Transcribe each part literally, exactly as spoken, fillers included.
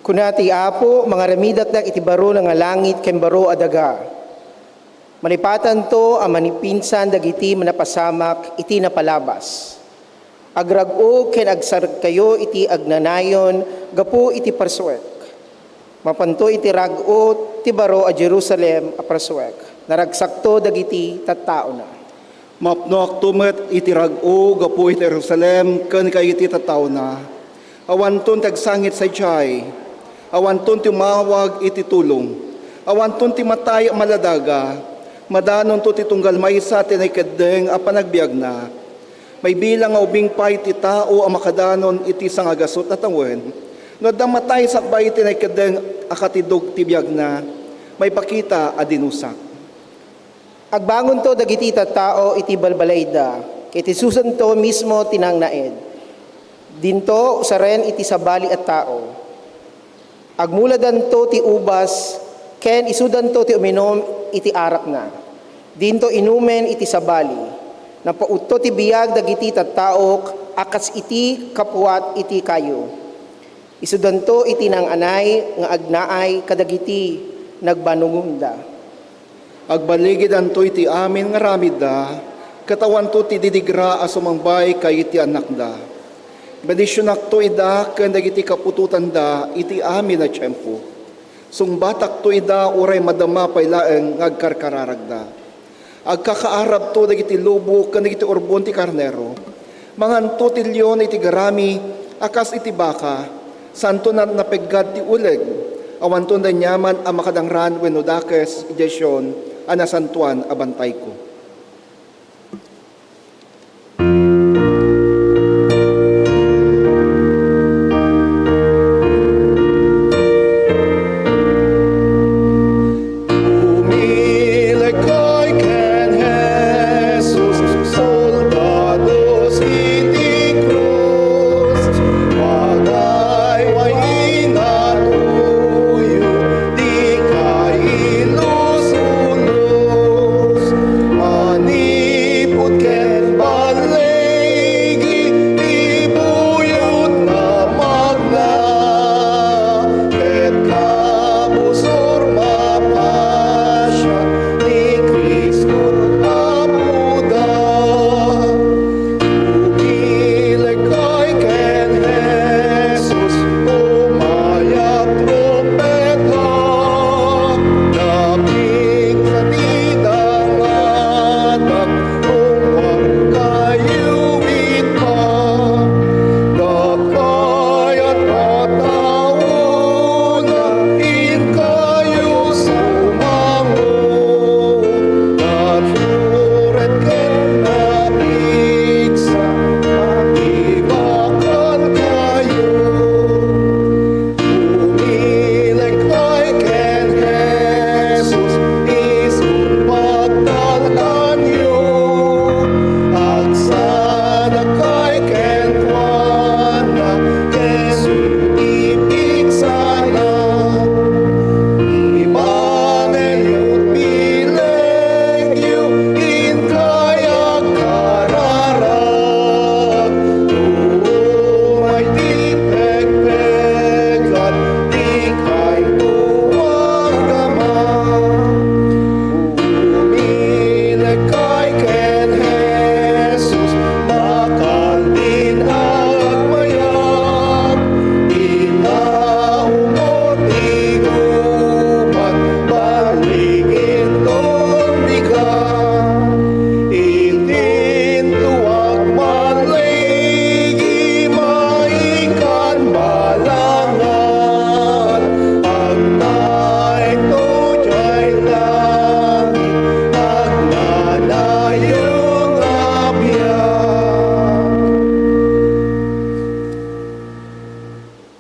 Kuna ti Apo, mangaramidakdak iti baro nga langit ken baro a daga. Malipatanto a manipinsan dagiti manapasamak iti napalabas. Agrag-o ken agsarkayo iti agnanayon gapu iti parsuek. Mapanto iti rag-o ti baro a Jerusalem a parsuek. Naragsakto dagiti tattaona. Mapnoakto met iti rag-o gapu iti Jerusalem ken kadagiti tattaona. Awanton ti agsangit sadiay. Awanton ti umawag iti tulong. Awanton ti matay a maladaga. Madanonto ti tunggal maysa ti naikeddeng a panagbiagna. Maibilang nga ubing pay ti tao a makadanon iti sangagasut a tawen. No adda matay sakbay iti naikeddeng a katidog ti biagna, maipakita a dinusak. Agbangonto dagiti tattao iti balbalaydda, ket isusanto mismo ti nangnaed. Dinto usaren iti sabali a tao. Agmuladanto ti ubas, ken isudanto ti uminum iti arakna. Dinto inumen iti sabali. Napautto ti biag dagiti tattaok a kas iti kapuat iti kayo. Isudanto iti nang-anay nga agnaay kadagiti nagbanongonda. Agbaligidanto iti amin nga aramidda, ket awanto ti didigra a sumangbay kadagiti annakda. Bendisionakto ida ken dagiti kaputotanda iti amin a tiempo. Sungbatakto ida uray madama pay laeng nga agkarkararagda. Agkakaarabto dagiti lubok ken dagiti urbon ti karnero. Manganto ti leon iti garami a kas iti baka. Santo na napeggad ti uleg. Awanto aniaman a makadangran wenno dakes idiay Sion a nasantoan a bantayko.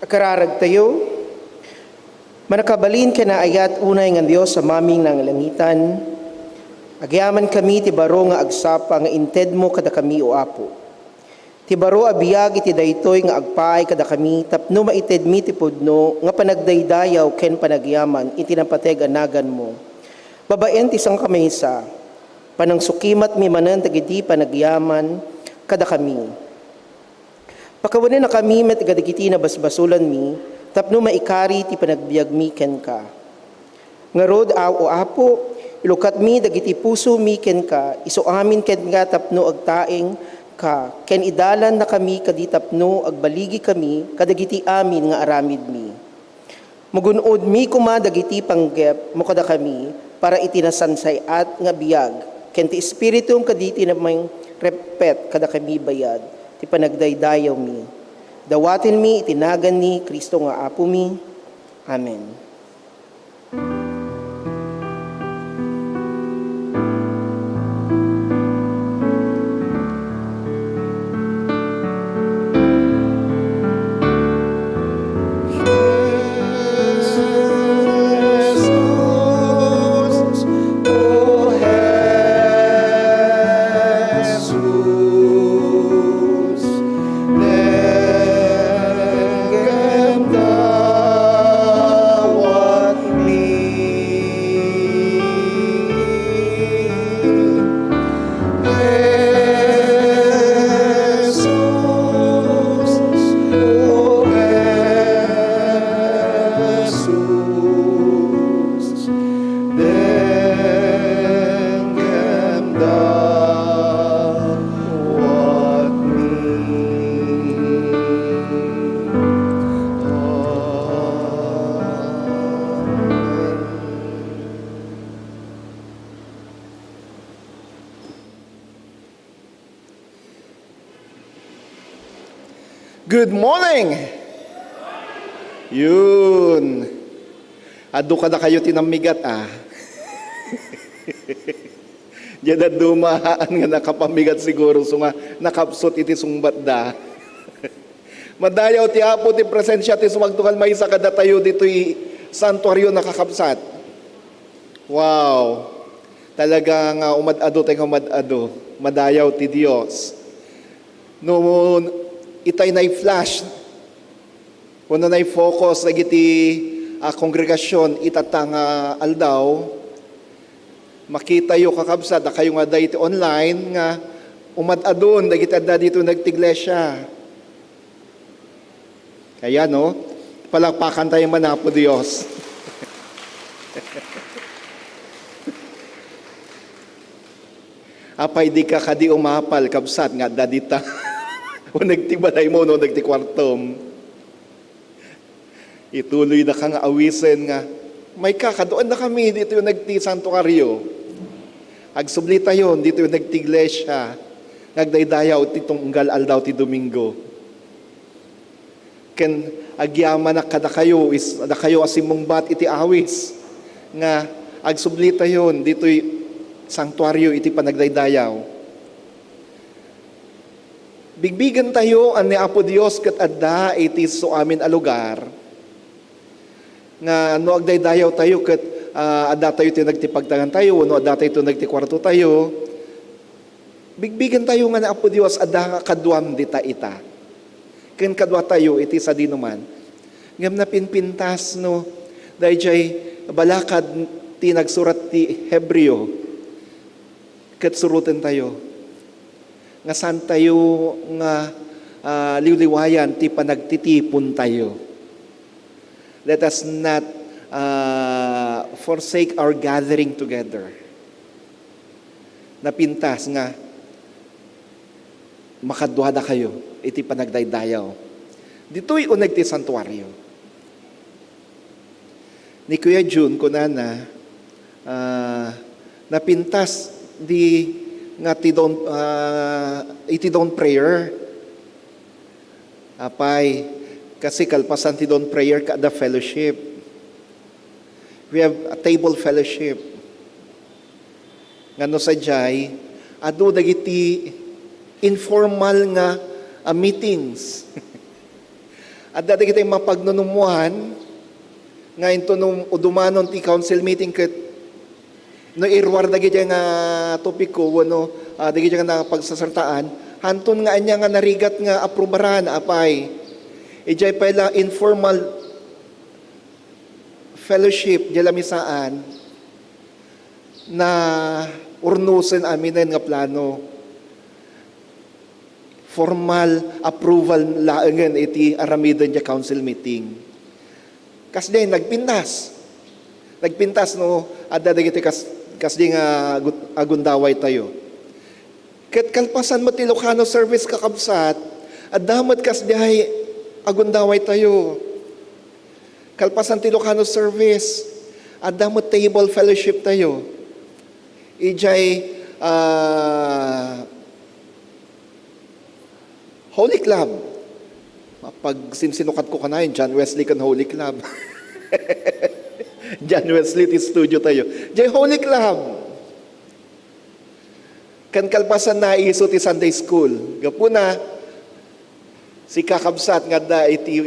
Kararagtayo, mannakabalin ken naayat unay nga Dios Amami nga nangilangitan, agyamankami ti baro nga agsapa nga intedmo kadakami, O Apo. Ti baro a biag iti daytoy nga agpaay kadakami tapno maitedmi ti pudno nga panagdaydayaw ken panagyaman iti napateg a naganmo. Babaen ti sangkamaysa, panangsukimatmi manen dagiti panagyaman kadakami. Pakawanennakami met kadagiti nabasbasolanmi tapno maikari ti panagbiagmi kenka. Ngarud, a-, O Apo, ilukatmi dagiti pusomi kenka, isu amin kenka tapno agtaengka, ken idalannakami kadi tapno agbaligikami kadagiti amin nga aramidmi. Magun-odmi koma dagiti panggepmo kadakami para iti nasansay-at nga biag, ken ti Espiritum kadagiti mangreppet kadakami bayad ti panagdaydayawmi. Dawatenmi iti nagan ni Cristo nga Apomi. Amen. Good morning! Yun. Adu kadakayo ti nammigat, ah. Diay dadduma, haan nga nakapammigat siguro, so nga nakapsut iti sungbatda. Madayaw ti Apo ti presensia ti sumagtunggal maysa kadatayo ditoy santuario, nakakabsat. Wow! Talaga nga umad-adu tayo nga umad-adu. Madayaw ti Dios. No itay na-flash, wenno na-focus dagiti, ah, kongregasyon ita nga aldaw, makitayo, kakabsat, dakayo nga adda iti online nga umad-adun dagiti adda ditoy nagtiglesia. Kaya, no? Palakpakan tayo man, Apo Dios. Apay, dika kadi umapal, kabsat, nga adda dita? O nagtibalay mo, no? Nagti kwartom. Ituloy da ka nga awisen nga, "Mayka, kaduan da kami ditoy nagti santuario. Agsubli tayo ditoy nagti iglesia. Nga agdaydayaw ti tunggal aldaw ti Domingo." Ken agyamanak kadakayo, is, dakayo a simmungbat iti awis, nga agsubli tayon ditoy santuario iti panagdaydayaw. Bigbigen tayo a ni Apo Dios ket adda iti suamin a lugar, nga no agdaydayaw tayo ket, ah, adda tayo ti nagtipagtangan tayo, wenno adda tayo ti nagtikuarto tayo, Bigbigen tayo nga ni Apo Dios, adda nga kaduam dita ita. Ken kadua tayo iti sadinoman. Ngem napinpintas no, daydiay balakad ti nagsurat ti Hebreo, ket suroten tayo. Nga saan tayo nga, ah, liwliwayan ti panagtitipon tayo. Let us not, ah, forsake our gathering together. Napintas nga makaduadakayo iti panagdaydayaw ditoy uneg ti santuario. Ni Kuya Jun, kunana, ah, napintas di nga ti dawn, ah, iti dawn prayer. Apay, kasi kalpasan ti dawn prayer, kada fellowship. We have a table fellowship. Nga no sadiay, adu dagiti informal nga, ah, meetings. Adda dagiti mapagnunummoan nga inton um-, udumanon ti council meeting ket no iruar dagiti nga topiko wenno, ah, dagiti nga napagsasartaan, hanton nga ania nga narigat nga aprubaran, apay. Idiay pay la informal fellowship, diay lamisaan, na urnosen aminen nga plano. Formal approval laengen iti aramiden diay council meeting. Kasdiay nagpintas. Nagpintas no adda dagiti kas-, kasdiay nga agut-, agundaway tayo. Ket kalpasan met ti Ilocano service, kakabsat, adda met kasdiay agundaway tayo. Kalpasan ti Ilocano service, adda met table fellowship tayo. Idiay, ah, Holy Club. Mapagsinsinukat ko kanayon, John Wesley ken Holy Club. John Wesley ti studio tayo. Diay Holy Club. Ken kalpasan, naiso ti Sunday school. Gapuna, sika, kabsat, nga adda iti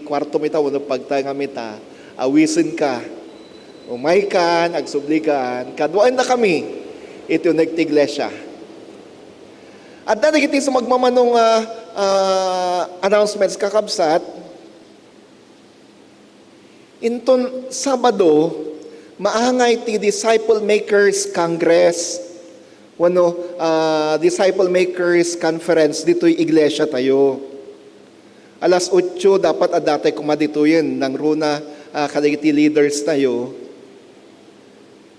kuartom ita wenno pagtangam ita, awisenka. Umaykan, agsublikan, kaduaennakami iti uneg ti iglesia. Adda dagiti sumagmamano nga, ah, announcements, kakabsat. Inton Sabado, maangay ti Disciple Makers Congress wenno, ah, Disciple Makers Conference ditoy iglesia tayo. Alas otso dapat addatay koma ditoyen, nangruna, ah, kadagiti leaders tayo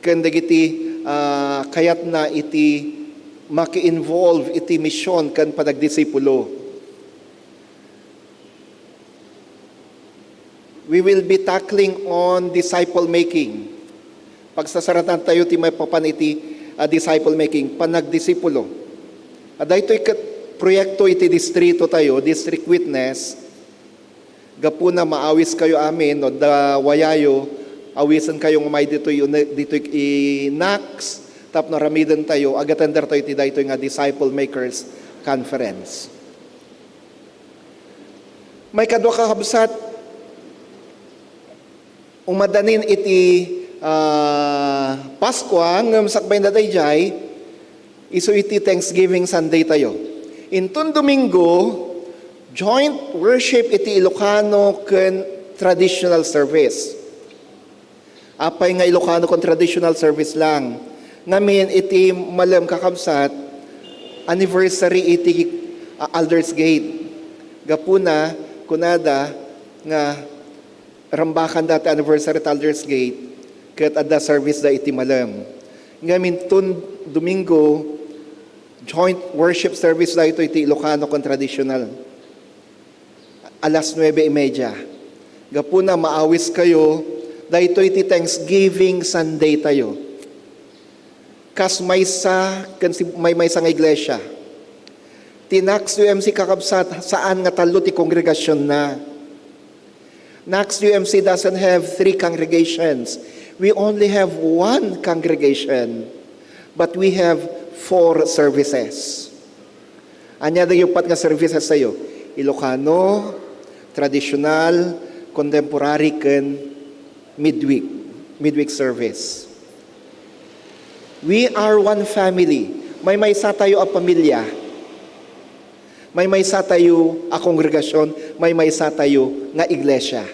ken dagiti, ah, kayatna iti maki-involve iti mission ken panagdisipulo. We will be tackling on disciple making. Pagsasaratan tayo ti maipapan iti, ah, disciple making, panagdisipulo. Ah, daytoy ket proyekto iti distrito tayo, district witness. Gapuna, maawis kayo amin, no adda wayayo, awisen kayo nga umay ditoy, ditoy i Knox, tapno aramiden tayo, agatender tayo ti daytoy nga Disciple Makers Conference. Maikadua, kakabsat, umadanin iti, ah, Paskua, ngem sakbayna daydiay, isu iti Thanksgiving Sunday tayo. Inton Domingo, joint worship iti Ilocano ken traditional service. Apay nga Ilocano ken traditional service lang? Ngamin iti malem, kakabsat, anniversary iti, ah, Aldersgate. Gapuna, kunada nga rambakanda ti anniversary ti Aldersgate ket adda service da iti malem. Ngamin inton Domingo, joint worship service daytoy iti Ilocano ken traditional. Alas nuebe y media. Gapuna, maawis kayo, daytoy ti Thanksgiving Sunday tayo. Kas maysa ken si-, maymaysa nga iglesia. Ti Knox U M C, kakabsat, saan nga tallo ti kongregasionna. Knox U M C doesn't have three congregations. We only have one congregation, but we have four services. Ania dagiti uppat nga services tayo? Ilocano, traditional, contemporary, ken midweek, midweek service. We are one family. Maymaysa tayo a pamilya. Maymaysa tayo a kongregasyon. Maymaysa tayo nga iglesia.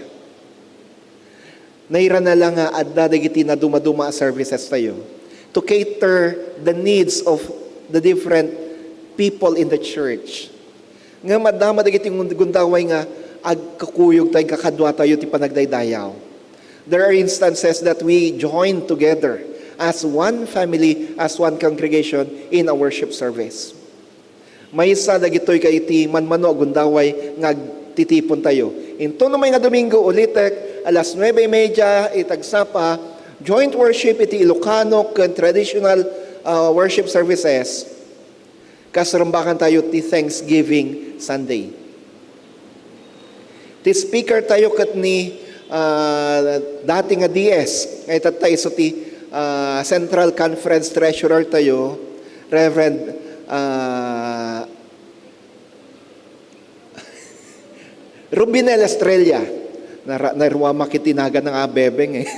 Nairana la nga adda dagiti nadumaduma a services tayo to cater the needs of the different people in the church. Ngem adda met dagiti gun-, gundaway nga agkakuyog tayo, agkakadua tayo ti panagdaydayaw. There are instances that we join together as one family, as one congregation in a worship service. Maysa dagitoy ket iti manmano a gundaway nga agtitipon tayo. Inton umay nga Domingo, ulitek, alas nuebe y media iti agsapa, joint worship iti Ilocano ken traditional, ah, worship services. Kas rumbakan tayo ti Thanksgiving Sunday. Ti speaker tayo ket ni, ah, dati nga D S, nga itatta isu ti, ah, Central Conference Treasurer tayo, Reverend, ah, Rubinel Estrella. Nara-, naruamak iti nagan nga abebeng eh.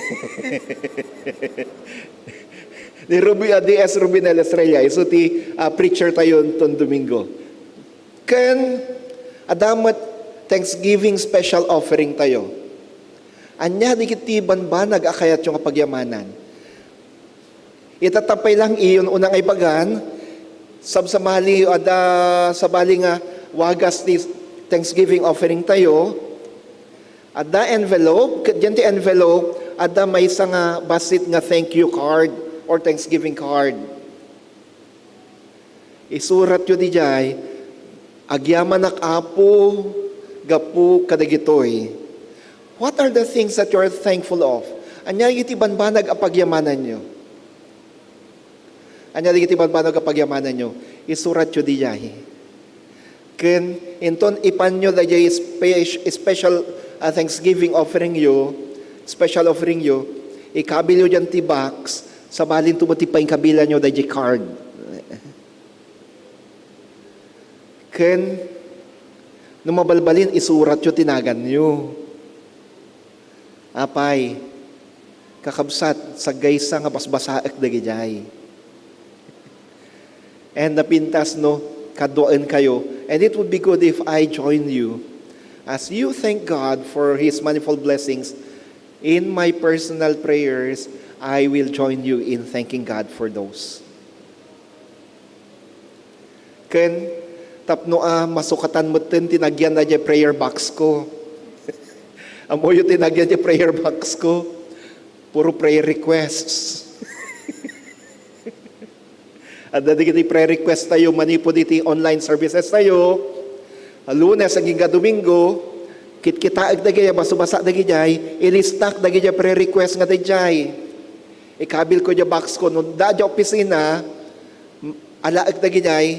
Ni Rubi-, ah, D S Rubinel Estrella, isu ti, ah, preacher tayo ton Domingo. Ken, adda met Thanksgiving special offering tayo. Ania dagiti banbanag a kayatyo nga pagyamanan? Itatta pay lang iyon unang ay bagan, sabsabali, adda sabali nga wagas ti Thanksgiving offering tayo. Adda envelope, ket diyan ti envelope, adda maysa nga bassit nga thank you card or Thanksgiving card. Isuratyo didiay, "Agyamanak, Apo, gapu kadagitoy." What are the things that you are thankful of? Ania iti banbanag a pagyamananyo? Ania dagiti banbanag a pagyamananyo? Isuratyo didiay. Ken inton ipanyo daydiay spe-, special, ah, Thanksgiving offering yo, special offering yo, ikabilyo diyan ti box, sabalinto met ti painkabilanyo daydiay card. Ken no mabalbalin, isuratyo ti naganyo. Apay, kakabsat, saggaysa nga basbasaek dagidiay. And napintas no, kaduaenkayo. And it would be good if I join you as you thank God for His manifold blessings. In my personal prayers, I will join you in thanking God for those. Ken tapno a masukatan metten ti nagyan daydiay prayer box ko. Ammoyo ti nagyan ti prayer box ko. Puro prayer requests. Adda dagiti prayer request tayo manipud iti online services tayo. A Lunes agingga Domingo, kitkitaek dagiti, basubasa dagiti, ilistak dagiti prayer request nga daydiay. Ikabil ko diay box ko, no adda diay opisina, alaek dagiti,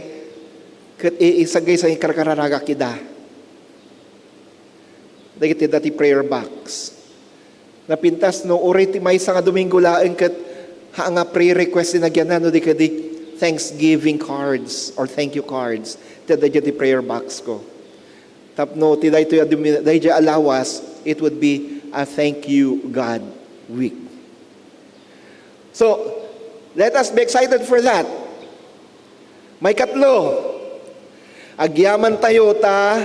ket i-, isagay sa ikarkararagak ida. Dagiti dati prayer box. Napintas no, uray ti maysa nga Domingo laeng ket ha nga prayer request ti nagyanan, no di kadi thanksgiving cards or thank you cards. Ti adda diay ti prayer box ko. Tapno ti daytoy a Domi-, daydiay a lawas, it would be a thank you God week. So, let us be excited for that. Maikatlo, agyaman tayo ta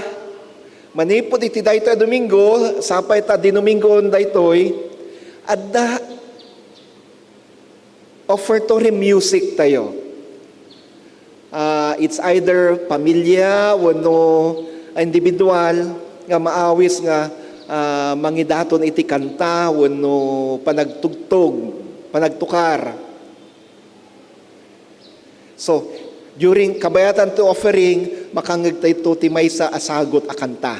manipud iti daytoy a Domingo, sapay ta dinumingoon daytoy, adda offertory music tayo. Ah, it's either pamilya wenno individual nga maawis nga, ah, mangidaton iti kanta wenno panagtugtog, panagtukar. So, during kabayatan ti offering, makangngeg tayo ti maysa a sagut a kanta.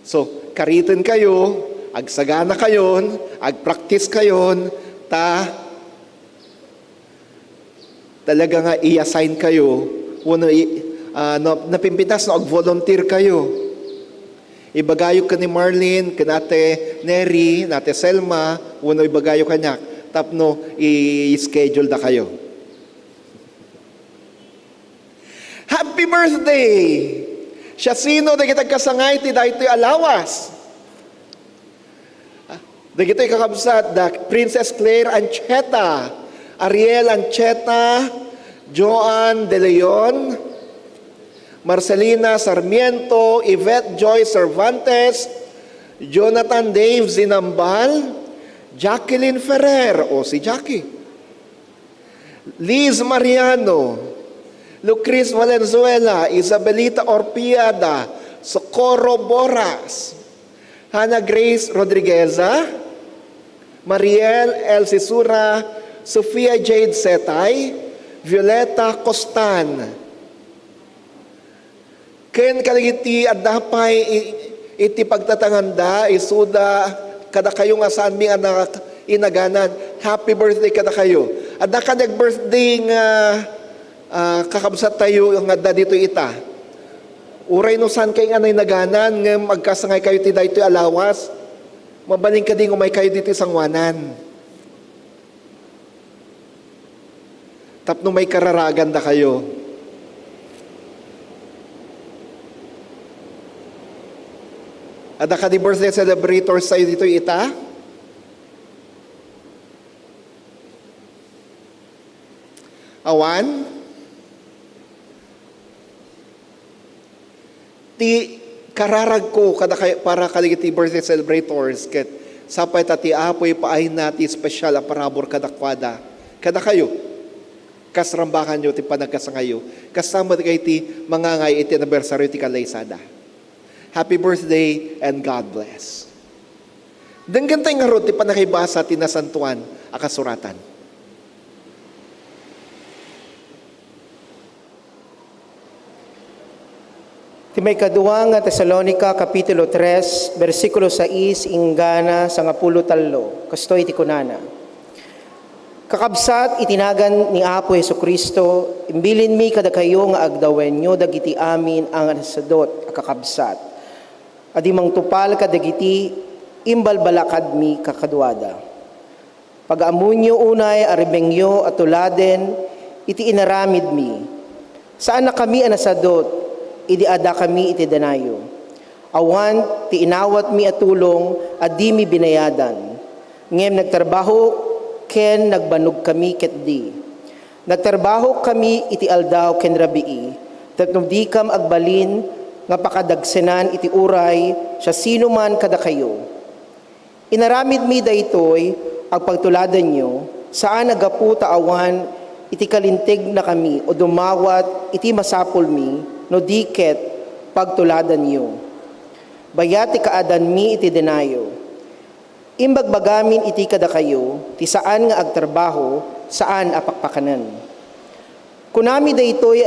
So, kariten kayo, agsagana kayon, agpractice kayon, ta talaga nga i-assign kayo, wenno i-, ah, no, napimpintas no ag-volunteer kayo. Ibagayo ken ni Marlene, ken Ate Neri, ken Ate Selma, wenno ibagayo kaniak, tapno i-schedule da kayo. Happy birthday! Siasino dagiti agkasangay ti daytoy a lawas? Dagitoy kakabsat, da Princess Claire Ancheta, Ariel Ancheta, Joan De Leon, Marcelina Sarmiento, Yvette Joy Cervantes, Jonathan Dave Zinambal, Jacqueline Ferrer, o si Jackie, Liz Mariano, Lucris Valenzuela, Isabelita Orpiada, Socorro Boras, Hannah Grace Rodrigueza, Mariel Elsie Sura, Sofia Jade Setay, Violeta Costan. Ken kadagiti adda pay i-, iti pagtatanganda, isuda kadakayo nga saanmi a na-, inaganan, happy birthday kadakayo. Adda kadi ag-birthday nga, ah, kakabsat tayo nga adda ditoy ita. Uray no saan kayo nga nainaganan, ngem agkasangay kayo ti daytoy a lawas, mabalin kadi nga umay kayo ditoy sanguanan. Tapno maikararagan dakayo. Adda kadi birthday celebrators tayo ditoy ita? Awan? Ti kararagko kada kay, para kadagiti birthday celebrators, ket sapay ta ti Apo ipaayna ti special a parabur kadakuada, kadakayo. Kas rambakanyo ti panagkasangayo, kasta met kay ti mangangay iti anibersaryo ti kalaysada. Happy birthday and God bless. Denggentay ngarud ti pannakaibasa ti Nasantoan a Kasuratan. Ti maikadua nga Tesalonica, Kapitulo tres, bersikulo sais inggana sangapulo tallo. Kastoy ti kunana, "Kakabsat, iti nagan ni Apo Jesu-Cristo, imbilinmi kadakayo nga agdawenyo dagiti amin a nasadot a kakabsat a di mangtupal kadagiti imbalbalakadmi kakaduada. Pagaamonyo unay a ribengyo a tuladen iti inaramidmi. Saannakami a nasadot idi addakami iti denayo. Awan ti inawatmi a tulong a dimi binayadan. Ngem nagtrabaho ken nagbanogkami ketdi. Nagtrabahokami iti aldaw ken rabii, tapno dikam agbalin nga pakadagsenan iti uray siasinoman kadakayo. Inaramidmi daytoy, agpagtuladanyo, saan a gapu ta awan iti kalintegnakami o dumawat iti masapulmi, no di ket pagtuladanyo. Bayat ti kaadanmi iti denayo. Imbagbagamin iti kadakayo ti saan nga agtrabaho, saan a pakpakanen. Kunami daytoy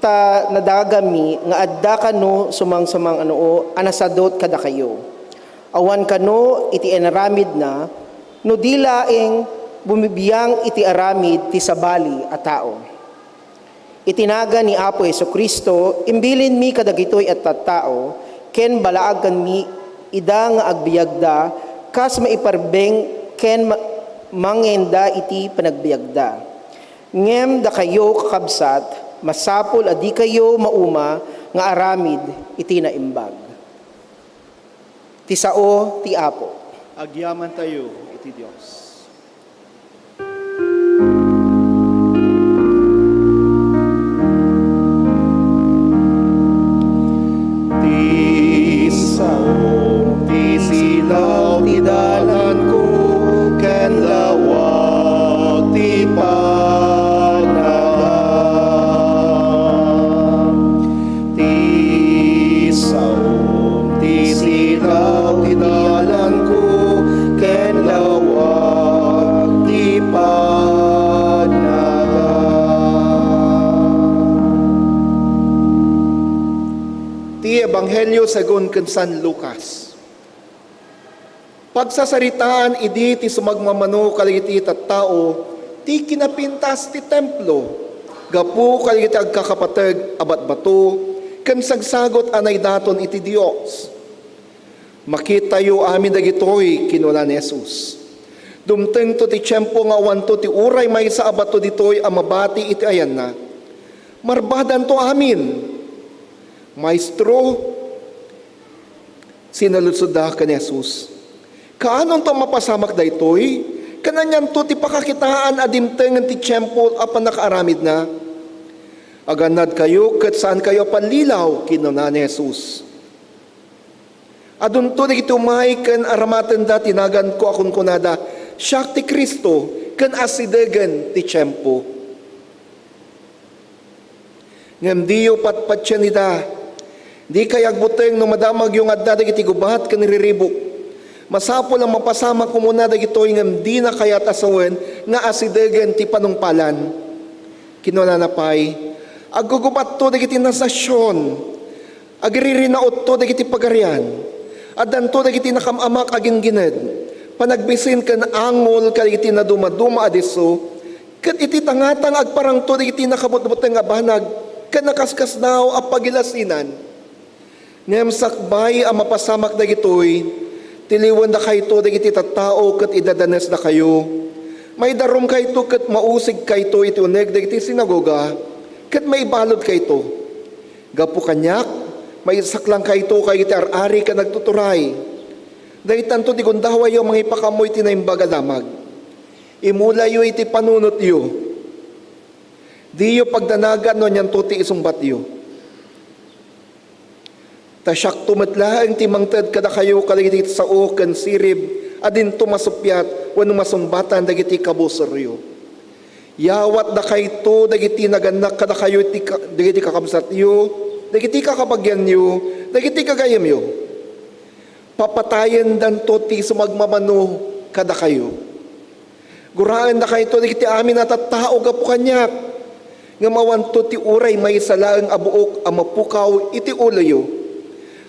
ta nadagami nga adda kano sumangsamangano a nasadot kadakayo. Awan kano iti inaramidna no di laeng bumibiang iti aramid ti sabali a tao. Iti nagan ni Apo Jesu-Cristo, imbilinmi kadagitoy a tattao ken balaagkanmi ida nga agbiagda kas maiparbeng ken ma-, mangenda iti panagbiagda. Ngem dakayo, kakabsat, masapul a dikayo mauma nga aramid iti naimbag." Ti sao ti Apo. Agyamantayo iti Dios. Ti sao ti silaw ti dalanko, ken lawag ti panagan. Ti saom ti silaw ti dalanko, ken lawag ti panagan. Ti Ebanghelio segun ken San Lucas. Pagsasaritaan idi ti sumagmamano kadagiti tattao ti kinapintas ti templo gapu kadagiti agkakapateg a batbato ken sagsagut a naidaton iti Dios. "Makitayo amin dagitoy," kinuna ni Jesus. "Dumtengto ti tiempo nga awanto ti uray maysa a bato ditoy a mabati iti ayanna. Marbadanto amin." "Maestro," sinaludsodda ken ni Jesus, "kaanonto a mapasamak daytoy? Ken anianto ti pakakitaan a dimtengen ti tiempo a pannakaaramidna? Agannadkayo ket saankayo a pallilaw," kinuna ni Jesus. "Adunto dagiti umay ken aramatenda ti naganko a kunkunada, 'Siak ti Cristo,' ken 'Asidegen ti tiempo.' Ngem diyo patpatien ida. Dikay agbuteng no madamagyo nga adda dagiti gubat ken riribuk. Masapul a mapasamak umuna dagitoy ngem dina kayat a sawen nga asidegen ti panungpalan." Kinunana pay, "Aggugubatto dagiti nasion, agririnautto dagiti pagarian, addanto dagiti nakam-amak a ginggined, panagbisin ken angol kadagiti nadumaduma a disso, ket iti tangatang agparangto dagiti nakabutbuteng a banag ken nakaskasnaaw a pagilasinan. Ngem sakbay a mapasamak dagitoy, tiliwendakayto dagiti tattao ket idadanesdakayo. Maidarumkayto ket mausigkayto iti uneg dagiti sinagoga, ket maibaludkayto. Gapu kaniak, Maisaklang kayto kadagiti ar-ari ken agtuturay. Daytanto ti gundawayyo a mangipakaammo iti Naimbag a Damag. Imulayo iti panunotyo. Diyo pagdanagan no anianto ti isungbatyo. Ta siakto met laeng ti mangted kadakayo kadagiti sao ken sirib a dinto masuppiat wenno masungbatan dagiti kabusoryo. Yawatdakayto dagiti nagannak kadakayo iti ka-, dagiti kakabsatyo, dagiti kakabagianyo, dagiti gagayyemyo. Papatayendanto ti sumagmamano kadakayo. Guraendakayto dagiti amin a tattao gapu kaniak, ngem awanto ti uray maysa laeng a buok a mapukaw iti uloyo.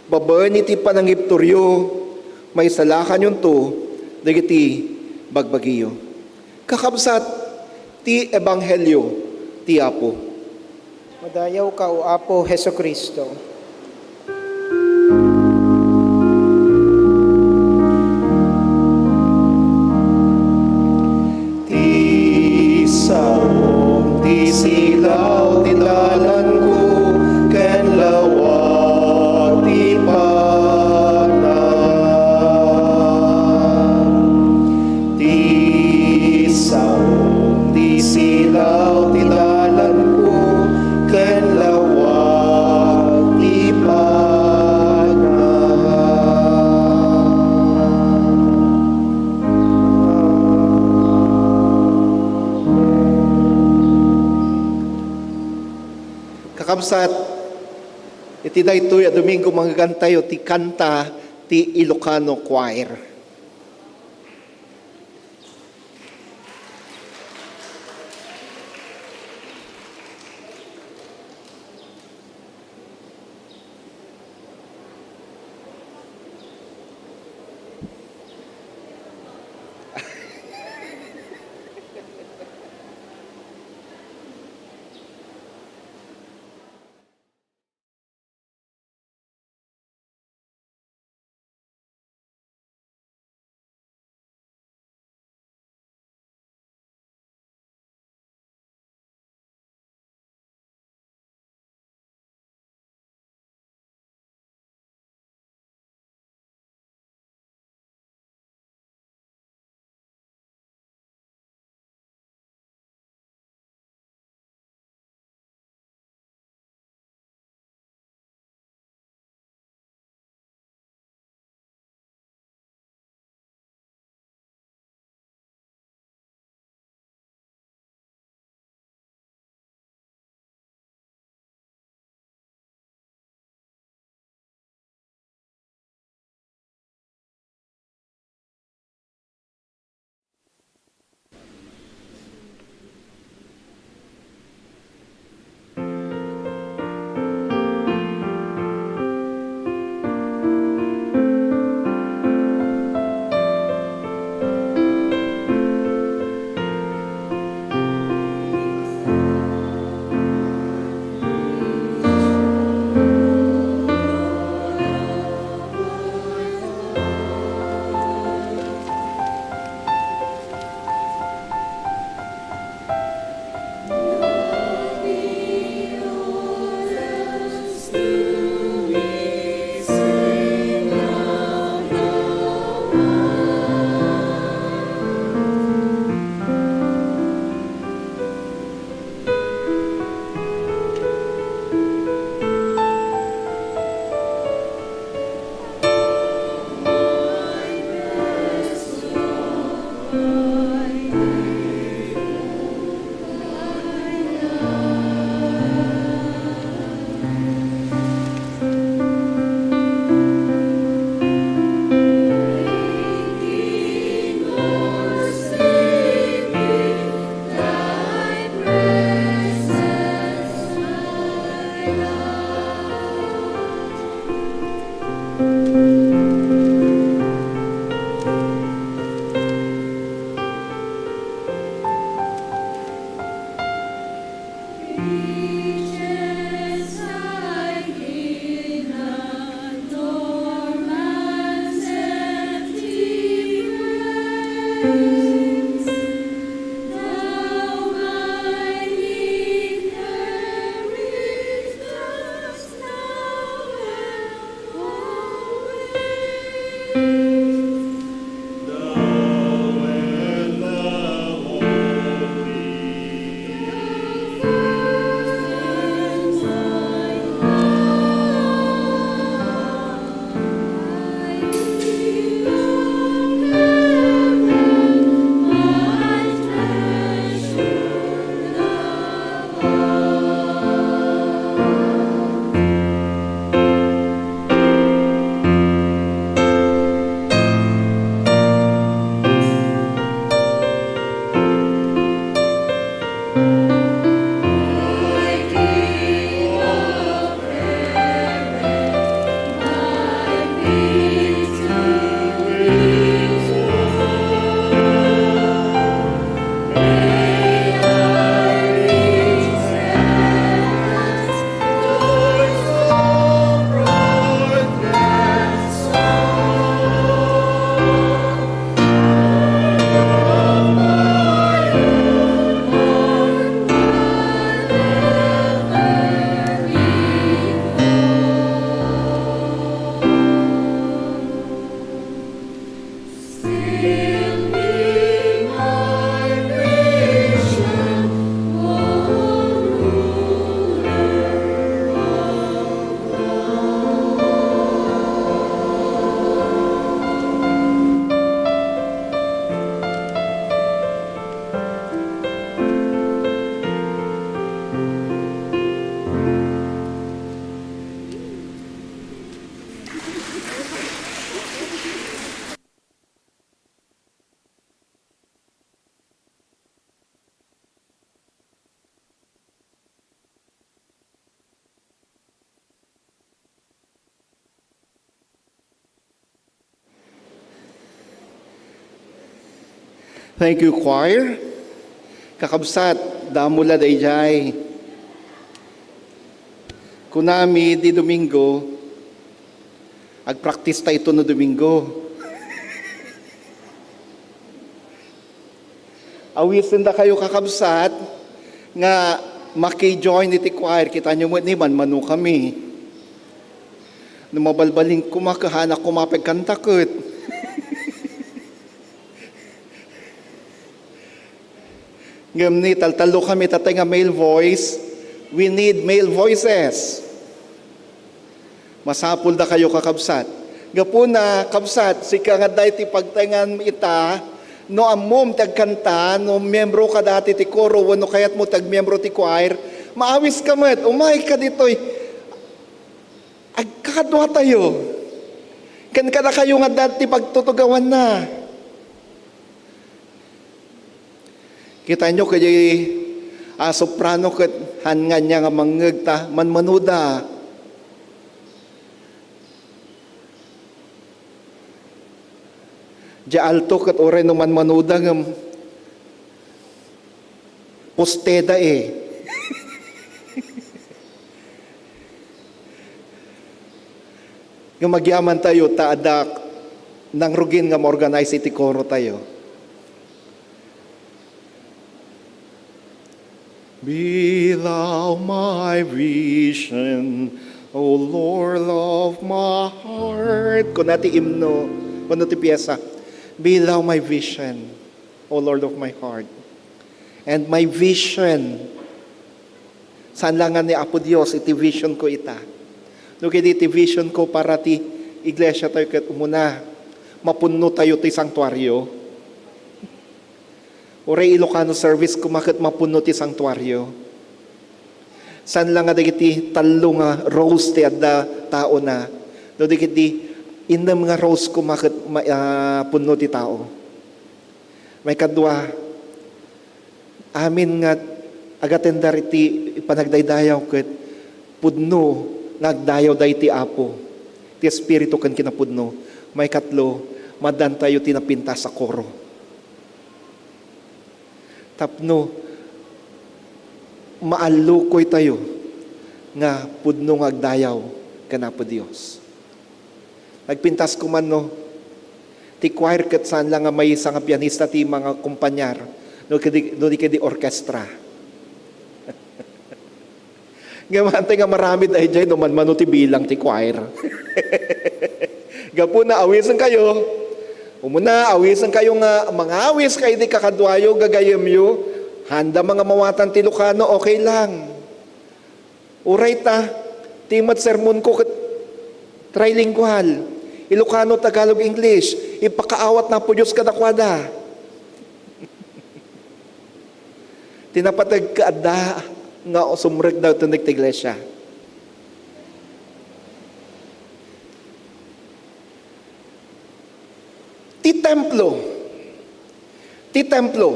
Babaen iti panangibturyo, maisalakanyo dagiti bagbagiyo. Kakabsat, ti ebanghelio ti Apo. Madayawka, O Apo Jesu-Cristo. Ti saom ti silaw ti dalanko, ken lawag ti pagna. Ti saom ti silaw ti dalanko, ken lawag ti pagna. Kakabsat, iti daytoy a Domingo, manggantayo ti kanta ti Ilocano Choir. Thank you, choir. Kakabsat, damo la daydiay. Kunami di Domingo, agpraktis ta ito no Domingo. Awisendakayo, kakabsat, nga maki-join iti choir. Kitaenyo met ni, manmano kami. No mabalbalin koma, kahanak koma pagkanta ket. Ngem ni taltallo kami, tatay nga male voice, we need male voices. Masapuldakayo, kakabsat. Gapuna, kabsat, sika nga adda iti pagtaengan ita, no ammom ti agkanta, no miyembro ka dati ti koro, wenno kayatmo ti agmiyembro ti choir, maawiska met, umayka ditoy. Agkakaduatayo. Ken kadakayo nga adda ti pagtutugawanna. Kitaenyo, kadi a soprano ket haan nga ania nga mangngeg ta manmanoda. Di alto ket uray no manmanoda ngem posteda, eh. Ngem agyamantayo ta adda nangrugin nga ma-organize iti koro tayo. Be thou my vision, O Lord of my heart. Kuna ti imno, kuna ti piyesa. Be thou my vision, O Lord of my heart. And my vision. Saan la nga ni Apo Dios iti vision ko ita. No kadi iti vision ko para ti iglesia tayo ket umuna, mapunno tayo ti santuario. Uray Ilocano service koma ket mapunno ti santuario. Saan la nga dagiti tallo nga rows ti adda taona, no di ket di innem nga rows koma ket ma-, ah, punno ti tao. Maikadua, amin nga agatender iti panagdaydayaw ket pudno nga agdayaw daydi Apo, ti Espiritu ken kinapudno. Maikatlo, maaddaan tayo ti napintas a koro. Tapno maallukoy tayo nga pudno nga agdayaw ken Apo Dios. Nagpintas koma no, ti choir ket saan la nga maysa nga pianista ti mangakompanyar, no kadi, no di kadi orkestra. Ngem hantay nga maramid daydiay no manmano ti bilang ti choir. Gapuna, awisenkayo. Umuna, awisenkayo nga mangawis kadi kakaduayo, gagayemyo. Haanda nga mawatan ti Ilocano, okay lang. Uray ta, ti met sermonko ket trilingual. Ilocano, Tagalog, English. Ipakaawat na Apo Dios kadakuada. Ti napateg ket adda nga sumrekda iti iglesia. Ti templo. Ti templo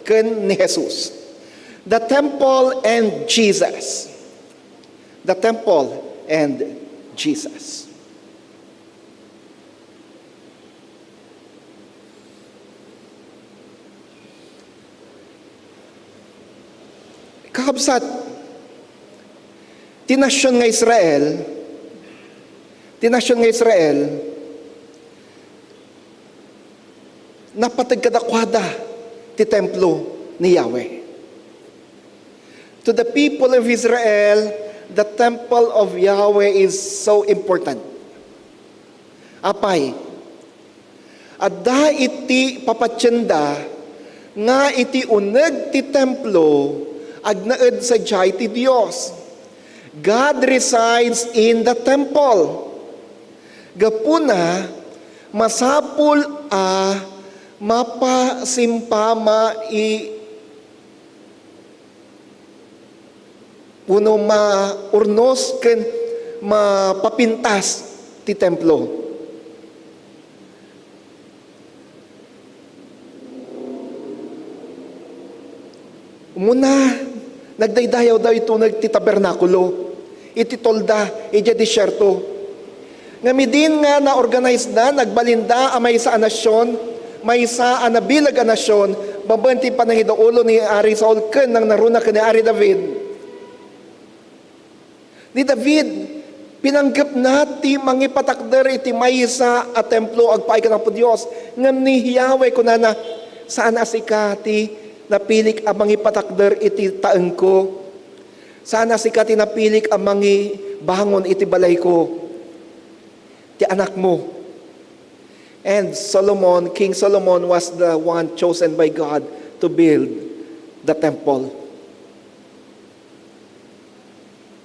ken ni Jesus. The temple and Jesus. The temple and Jesus. Kakabsat, ti nasion nga Israel, ti nasion nga Israel, napateg kadakuada ti templo ni Yahweh. To the people of Israel, the temple of Yahweh is so important. Apay, adda iti papatienda nga iti uneg ti templo, agnaed sadiay ti Dios. God resides in the temple. Gapuna, masapul a mapasimpama i-, wenno maurnos ken mapapintas ti templo. Umuna, nagdaydayaw daytoy uneg ti tabernakulo iti tolda idiay desierto. Ngem idin nga na-organize da, nagbalinda a maysa a nasion, maysa a nabileg a nasion, babaen ti panangidaulo ni Ari Saul ken nangnaruna ken ni Ari David. Ni David, pinanggepna ti mangipatakder iti maysa a templo agpaay ken Apo Dios. Ngem ni Yahweh kunana, "Saan a sika ti napilik a mangipatakder iti taengko. Saan a sika ti napilik a mangibangon iti balayko. Ti anakmo." And Solomon, King Solomon was the one chosen by God to build the temple.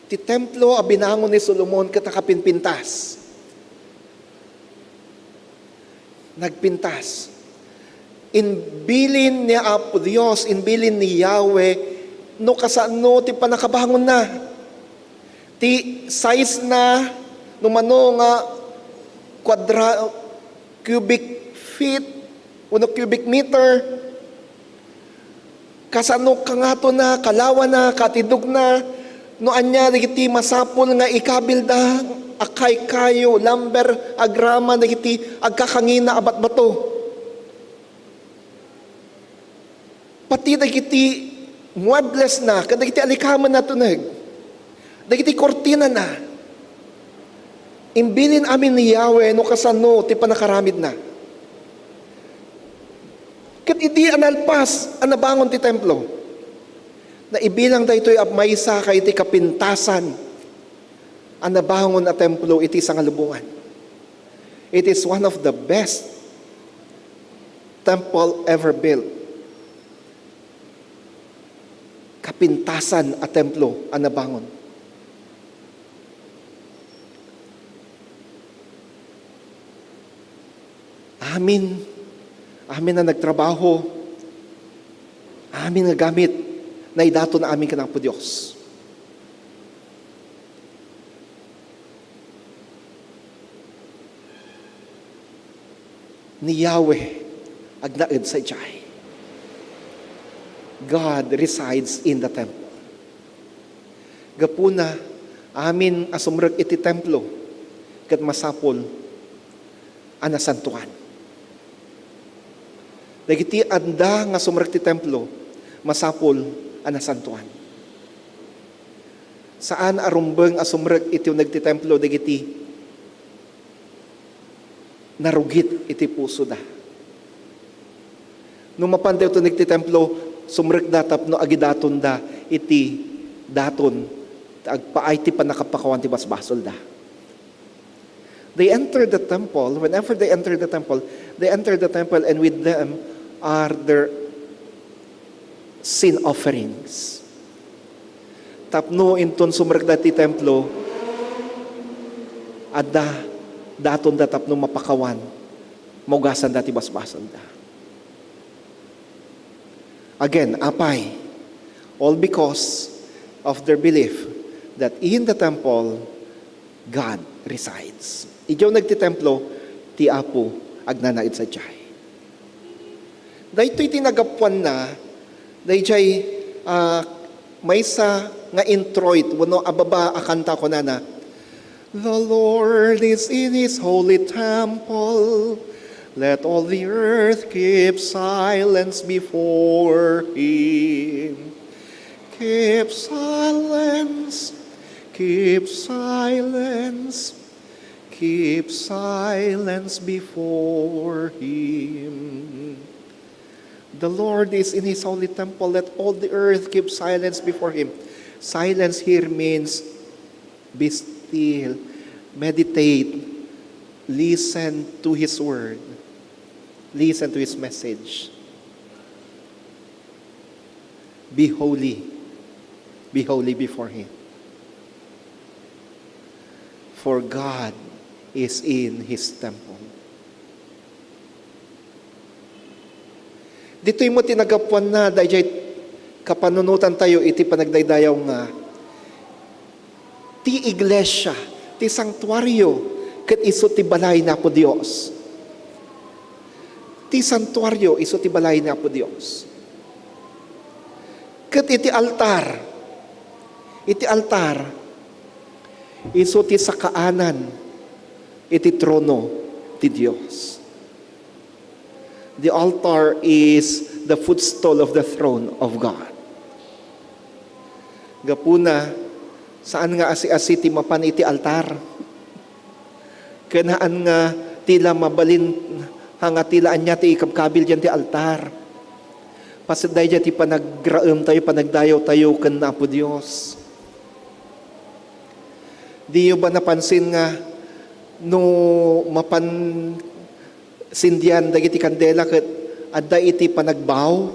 Ti templo a binangon ni Solomon ket nakapinpintas. Nagpintas. Imbilin ni Apo Dios, imbilin ni Yahweh, no kasano ti pannakabangonna. Ti size na, no mano nga kwadra-, cubic feet, wenno cubic meter, kasano kangatona, kalawana, katidogna, no ania dagiti masapul nga ikabilda, a kaykayo, lumber, agrama, dagiti agkakangina a batbato. Pati dagiti mueblesna, ken dagiti alikamenna ti uneg, dagiti kurtinana, imbilin amin ni Yahweh no kasano ti pannakaramidna. Ket idi a nalpas a nabangon ti templo, naibilang daytoy a maysa kadagiti kapintasan a nabangon a templo iti sangalubongan. It is one of the best temple ever built. Kapintasan a templo a nabangon. Amin, amin a nagtrabaho, amin nga gamit, naidaton amin ken Apo Dios. Ni Yahweh agnaed sadiay. God resides in the temple. Gapuna, amin a sumrek iti templo ket masapul a nasantoan. Dagiti adda nga sumrek ti templo, masapul a nasantoan. Saan a rumbeng a sumrek iti uneg ti templo dagiti narugit iti pusoda. No mapan daytoy uneg ti templo, sumrekda tapno agidatonda iti daton, agpaay ti pannakapakawan ti basbasolda. They enter the temple, whenever they enter the temple, they enter the temple and with them are their sin offerings. Tapno inton sumrekda ti templo, adda datonda tapno mapakawan, maugasanda ti basbasolda. Again, apay, all because of their belief that in the temple, God resides. Idiay uneg ti templo, ti Apo agnanaed sadiay. Daytoy ti nagapuanna, daydiay, ah, maysa nga introit, wenno ababa a kanta kunana, "The Lord is in his holy temple. Let all the earth keep silence before him." Keep silence, keep silence, keep silence before Him. The Lord is in His holy temple. Let all the earth keep silence before Him. Silence here means be still, meditate, listen to His word, listen to His message. Be holy. Be holy before Him. For God is in His temple. Ditoy met ti nagapuanna daydiay kapanunotan tayo iti panagdaydayaw nga ti iglesia, ti santuario, ket isu ti balay ni Apo Dios. Ti santuario isu ti balay ni Apo Dios. Ket iti altar, iti altar, isu ti sakaanan iti trono ti Dios. The altar is the footstool of the throne of God. Gapuna, saan nga asi-asi ti mapan iti altar. Ken haan nga ti la mabalin, ha nga ti la ania ti ikabkabil diyan ti altar. Paset daydiay ti panagraem tayo, panagdayaw tayo ken Apo Dios. Diyo ba napansin nga no mapan sindian dagiti kandela ket adda iti panagbaw?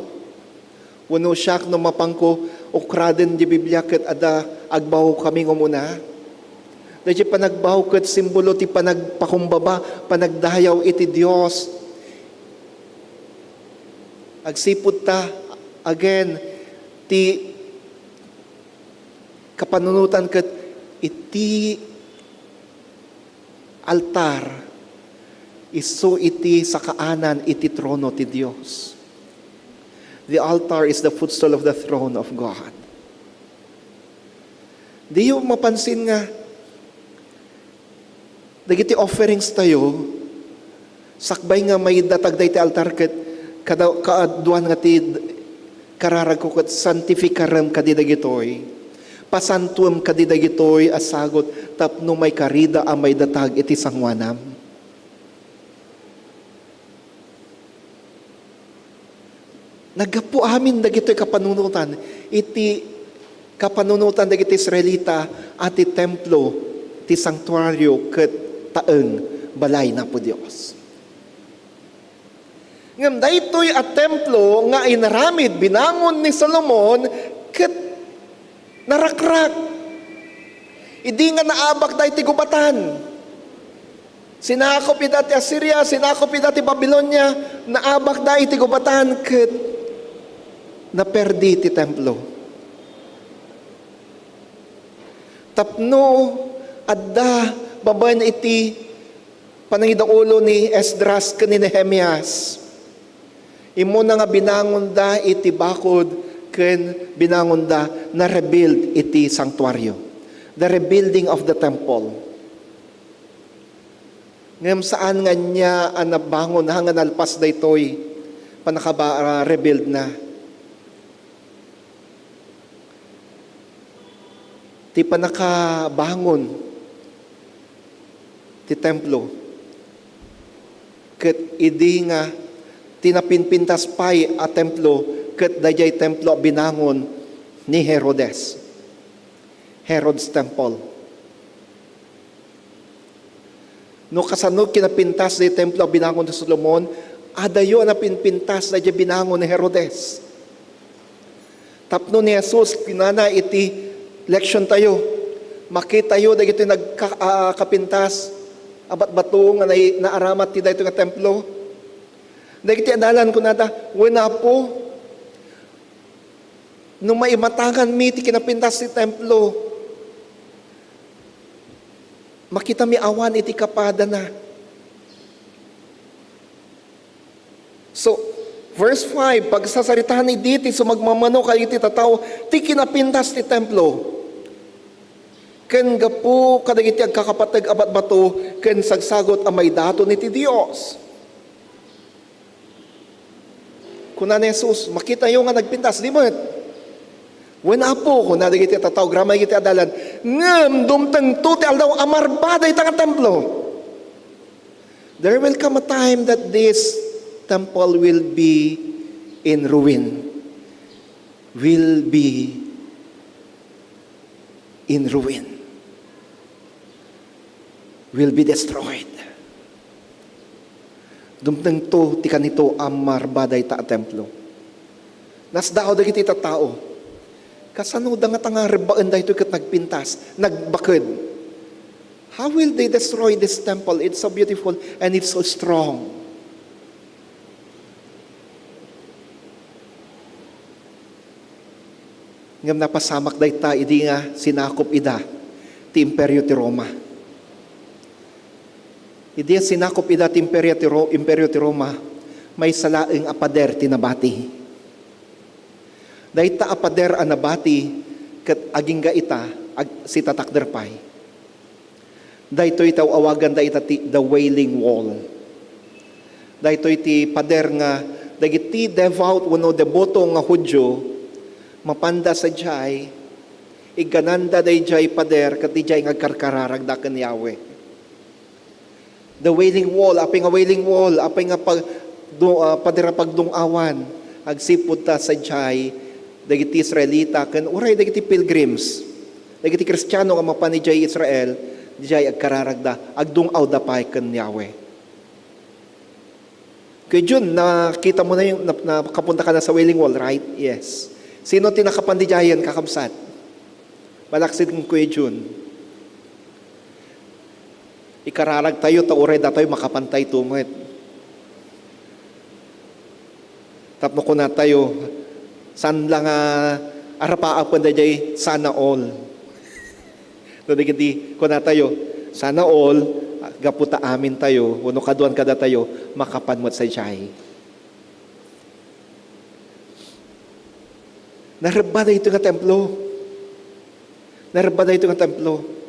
Wenno siak no mapanko ukraden ti Biblia ket adda agbaw kami nga umuna? Daydiay panagbaw ket simbolo ti panagpakumbaba, panagdayaw iti Dios. Agsipud ta, again, ti kapanunotan ket iti altar, isu iti sakaanan iti trono ti Dios. The altar is the footstool of the throne of God. Diyo mapansin nga dagiti offerings tayo, sakbay nga maidatag daytoy altar ket kada, kaaduan nga ti kararagko ket sanctificarem kadi dagitoy. Pasantuem kadi dagitoy a sagut tapno maikarida a maidatag iti sangoanam. Naggapu amin dagitoy kapanunotan iti kapanunotan dagiti Israelita a ti templo, ti santuario ket taeng balay ni Apo Dios. Ngem daytoy a templo nga inaramid binangon ni Solomon ket narakrak. Idi nga naabak da iti gubatan, sinakop ida ti Asiria, sinakop ida ti Babilonia, naabak da iti gubatan ket naperdi ti templo. Tapno adda babaen iti panangidaulo ni Esdras ken ni Nehemias. Immuna nga binangonda iti bakod ken binangonda, na-rebuild iti santuario. The rebuilding of the temple. Ngem saan nga ania a nabangon, ha, nga nalpas daytoy pannakaba-, rebuild na. Ti pannakabangon ti templo, ket idi nga ti napinpintas pay a templo, ket daydiay templo a binangon ni Herodes, Herod's Temple. No kasano kinapintas ti templo a binangon ni Solomon, adayo a napinpintas daydiay binangon ni Herodes. Tapno ni Jesus, kinana iti leksyon tayo, makitayo dagiti nagka-, ah, kapintas a batbato nga nai-, naaramat ti daytoy nga templo. Dagiti adalan kunada, "Wen, Apo, no maimatanganmi ti kinapintas ti templo, makitami awan iti kapadana." So, verse five, pagsasaritaan idi ti sumagmamano kadagiti tattao ti kinapintas ti templo. Ken gapu kadagiti agkakapateg a batbato ken sagsagut a maidaton iti Dios. Kuna ni Jesus, "Makitayo nga nagpintas, di met? Wen, Apo, kuna dagiti tattao, agraman dagiti adalan, ngem dumtengto ti aldaw a marba dayta nga templo. There will come a time that this temple will be in ruin. Will be in ruin. Will be destroyed. Dumtengto ti kanito a marba dayta a templo. Nasdaaw dagiti tattao. Kasano da ngata nga rebbaen daytoy ket nagpintas, nagbaked? How will they destroy this temple? It's so beautiful and it's so strong. Ngem napasamak dayta idi nga sinakop ida ti Imperio ti Roma. Idi sinakop ida ti Imperio ti Ro-, Imperio ti Roma, maysa laeng a pader ti nabati. Dayta a pader a nabati ket agingga ita, ag-, sitatakder pay. Daytoy ti aw-awagan dayta ti The Wailing Wall. Daytoy ti pader nga dagiti devout wenno deboto nga Judio, mapanda sadiay, iggananda daydiay pader ket idiay nga agkarkararagda ken Yahweh. The Wailing Wall, apay nga Wailing Wall, apay nga pag-, du-, ah, pader a pagdung-awan, agsipud ta sadiay dagiti Israelita ken uray dagiti pilgrims, dagiti Kristiano nga mapan idiay Israel, diay agkararagda, agdung-awda pay ken Yahweh. Kuya Jun, nakita mo na yung, na-, nakapunta ka na sa Wailing Wall, right? Yes. Sino ti nakapan didiayen, kakabsat? Malaksid ken Kuya Jun. Ikararag tayo, ta uray datayo makapan tayo met. Tapno kuna tayo, saan lang nga arapaapen daydiay, sana all. No, dagiti kuna tayo, sana all, gapu ta amin tayo, wenno kaduan kadatayo, makapan met sadiay. Narebba daytoy nga templo. Narebba daytoy nga templo.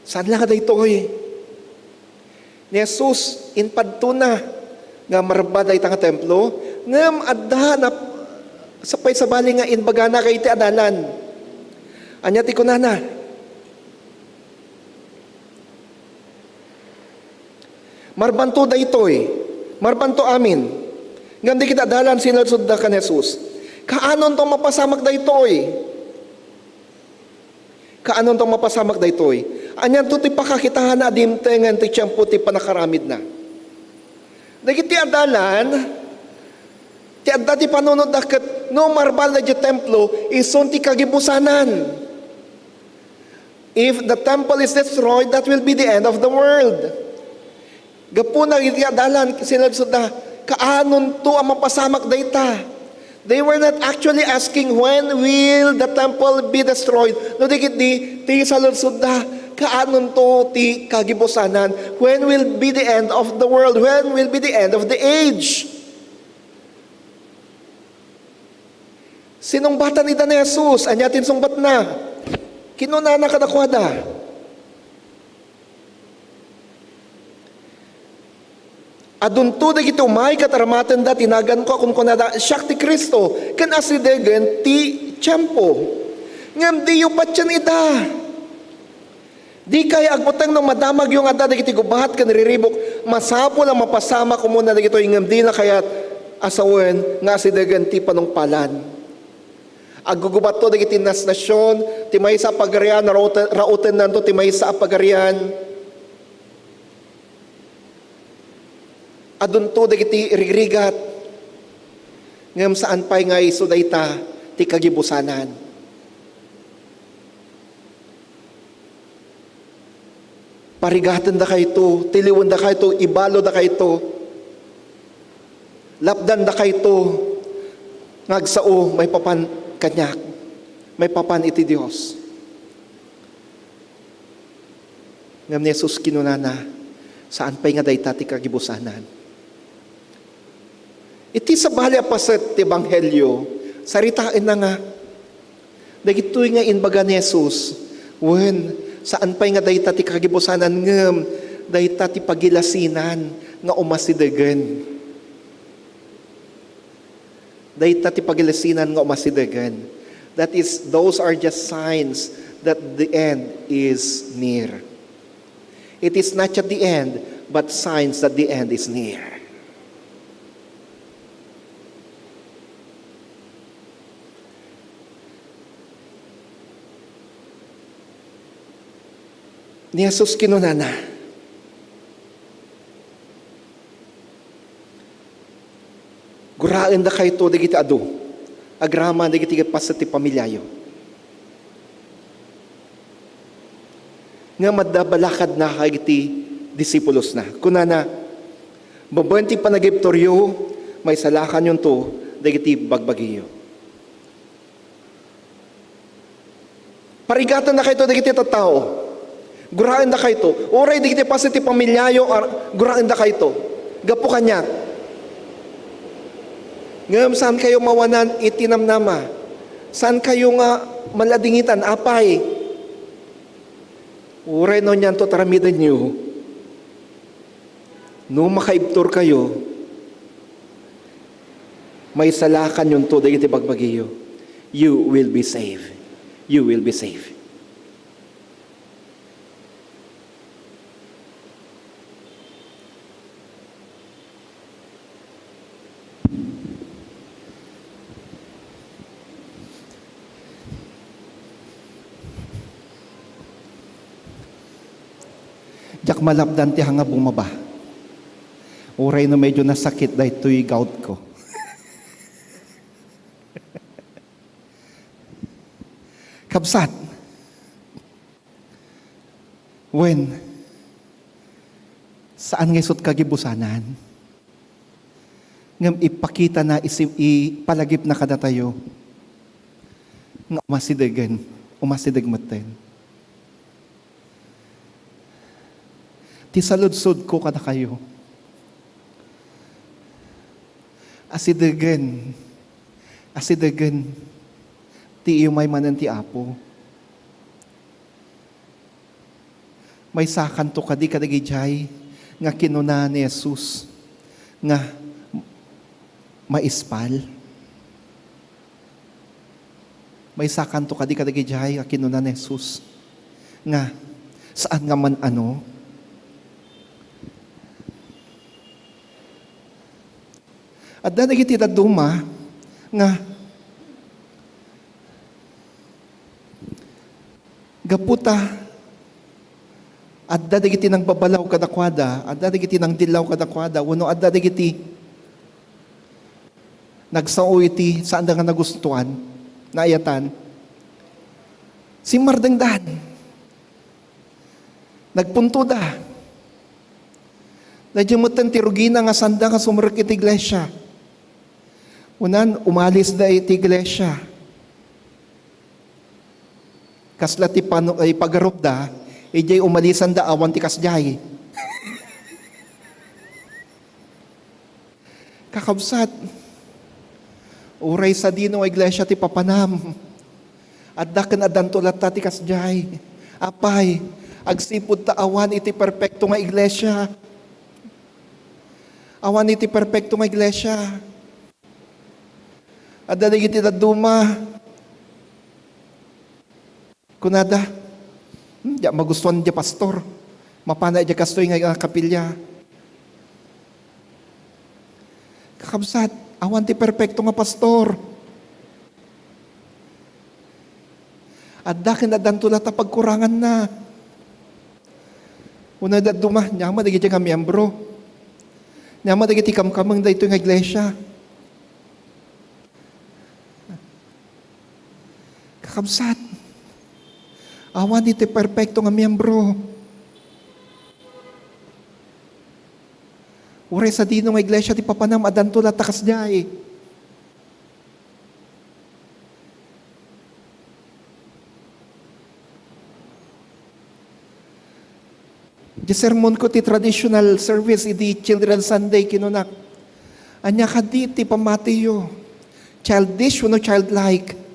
Saan la nga daytoy? Ni Jesus, impadtona nga marebba dayta nga templo, ngem adda nap-, sapay sabali nga imbagana kadagiti adalan. Ania ti kunana? Marbanto daytoy, marbanto amin. Ngem dagiti adalan, sinaludsodda kan Jesus, "Kaanonto mapasamak daytoy? Kaanonto mapasamak daytoy? Anianto ti pakakitaanna a dimtengen ti tiempo ti pannakaramidna?" Dagiti adalan, ti adda ti panunotda ket no marbada ti templo, isun ti kagibusanan. If the temple is destroyed, that will be the end of the world. Gapuna iti adalan, sinaludsodda, "Kaanonto a mapasamak dayta?" They were not actually asking, "When will the temple be destroyed?" No, dagiti, ti saludsodda, "Kaanonto ti kagibusanan? When will be the end of the world? When will be the end of the age?" Sinungbatan ida ni Jesus. Ania ti insungbatna? Kinunana kadakuada, "Adunto dagiti umay ket aramatenda ti naganko a kunkunada, 'Siak ti Cristo,' ken asidegen ti tiempo. Ngem diyo patien ida. Dikay agbuteng no madamagyo nga adda dagiti gubat ken riribuk. Masapul a mapasamak umuna dagitoy, ngem dina kayat a sawen nga asidegen ti panungpalan." Aggugubatto dagiti nasnasion, ti maysa a pagarian, rauten-, rautennanto ti maysa a pagarian. Adunto dagiti rigrigat, ngem saan pay nga isu dayta ti kagibusanan. Parigatendakayto, tiliwendakayto, ibalodakayto, lapdandakayto nga agsao maipapan kaniak, maipapan iti Dios. Ngem ni Jesus kinunana, "Saan pay nga dayta ti kagibusanan." Iti sabali a paset ti ebanghelio, saritaenna nga dagitoy nga imbaga ni Jesus, wen, saan pay nga dayta ti kagibusanan, ngem dayta ti pagilasinan nga umasidegen. Dayta ti pagilasinnan nga umasidegen. That is, those are just signs that the end is near. It is not yet the end, but signs that the end is near. Ni Jesus kinunana, "Guraendakayto dagiti adu, agraman dagiti paset ti pamiliayo." Ngem adda balakadna kadagiti disipulosna. Kunana, "Babaen ti panagibturyo, maisalakanyonto dagiti bagbagiyo." Parigatennakayto dagiti tattao. Guraendakayto. Uray dagiti paset ti pamiliayo, ar-, guraendakayto. Gapu kaniak. Ngem saankayo mawanan iti namnama. Saankayo nga maladingitan. Apay, uray no anianto ti aramidenyo, no makaibturkayo, maisalakanyonto dagiti bagbagiyo. You will be saved. You will be saved. Diak malapdan ti hanga bumaba. Uray no medyo nasakit daytoy gout ko. Kabsat, wen, saan nga isut' kagibusanan. Ngem ipakitana, isi-, ipalagipna kadatayo nga umasidegen, umasideg metten. Ti saludsodko kadakayo, asidegen, asidegen ti iumay manen ti Apo. Maysakanto kadi kadagidiay nga kinuna ni Jesus nga maispal? Maysakanto kadi kadagidiay nga kinuna ni Jesus nga saan nga man-ano? Adda dagiti dadduma nga gapu ta adda dagiti nangbabalaw kadakuada, adda dagiti nangdillaw kadakuada, wenno adda dagiti nagsao iti saanda nga nagustuan, naayatan. Simmardengdan. Nagpuntoda. Daydiay metten ti rugina nga saanda nga sumrek iti iglesia. Unan, umalisda iti iglesia. Kasla ti pano-, ay, pagarupda, idiay umalisanda awan ti kasdiay. Kakabsat, uray sadino nga iglesia ti papanam, adda ken addanto latta ti kasdiay. Apay, agsipud ta awan iti perpekto nga iglesia. Awan iti perpekto nga iglesia. Adda dagiti dadduma. Kunada, "Hmm, diak magustuan diay pastor. Mapana diay kastoy nga, ah, kapilya." Kakabsat, awan ti perpekto nga pastor. Adda ken addanto latta pagkuranganna. Una dadduma, ania met dagiti nga miyembro. Ania met dagiti kamkameng daytoy nga iglesia. Kakabsat, awan iti perpekto nga miyembro. Uray sadino nga iglesia ti papanam, addanto latta kasdiay. Di sermonko ti traditional service idi Children's Sunday, kinunak, "Ania kadi ti pammatiyo? Childish wenno childlike?"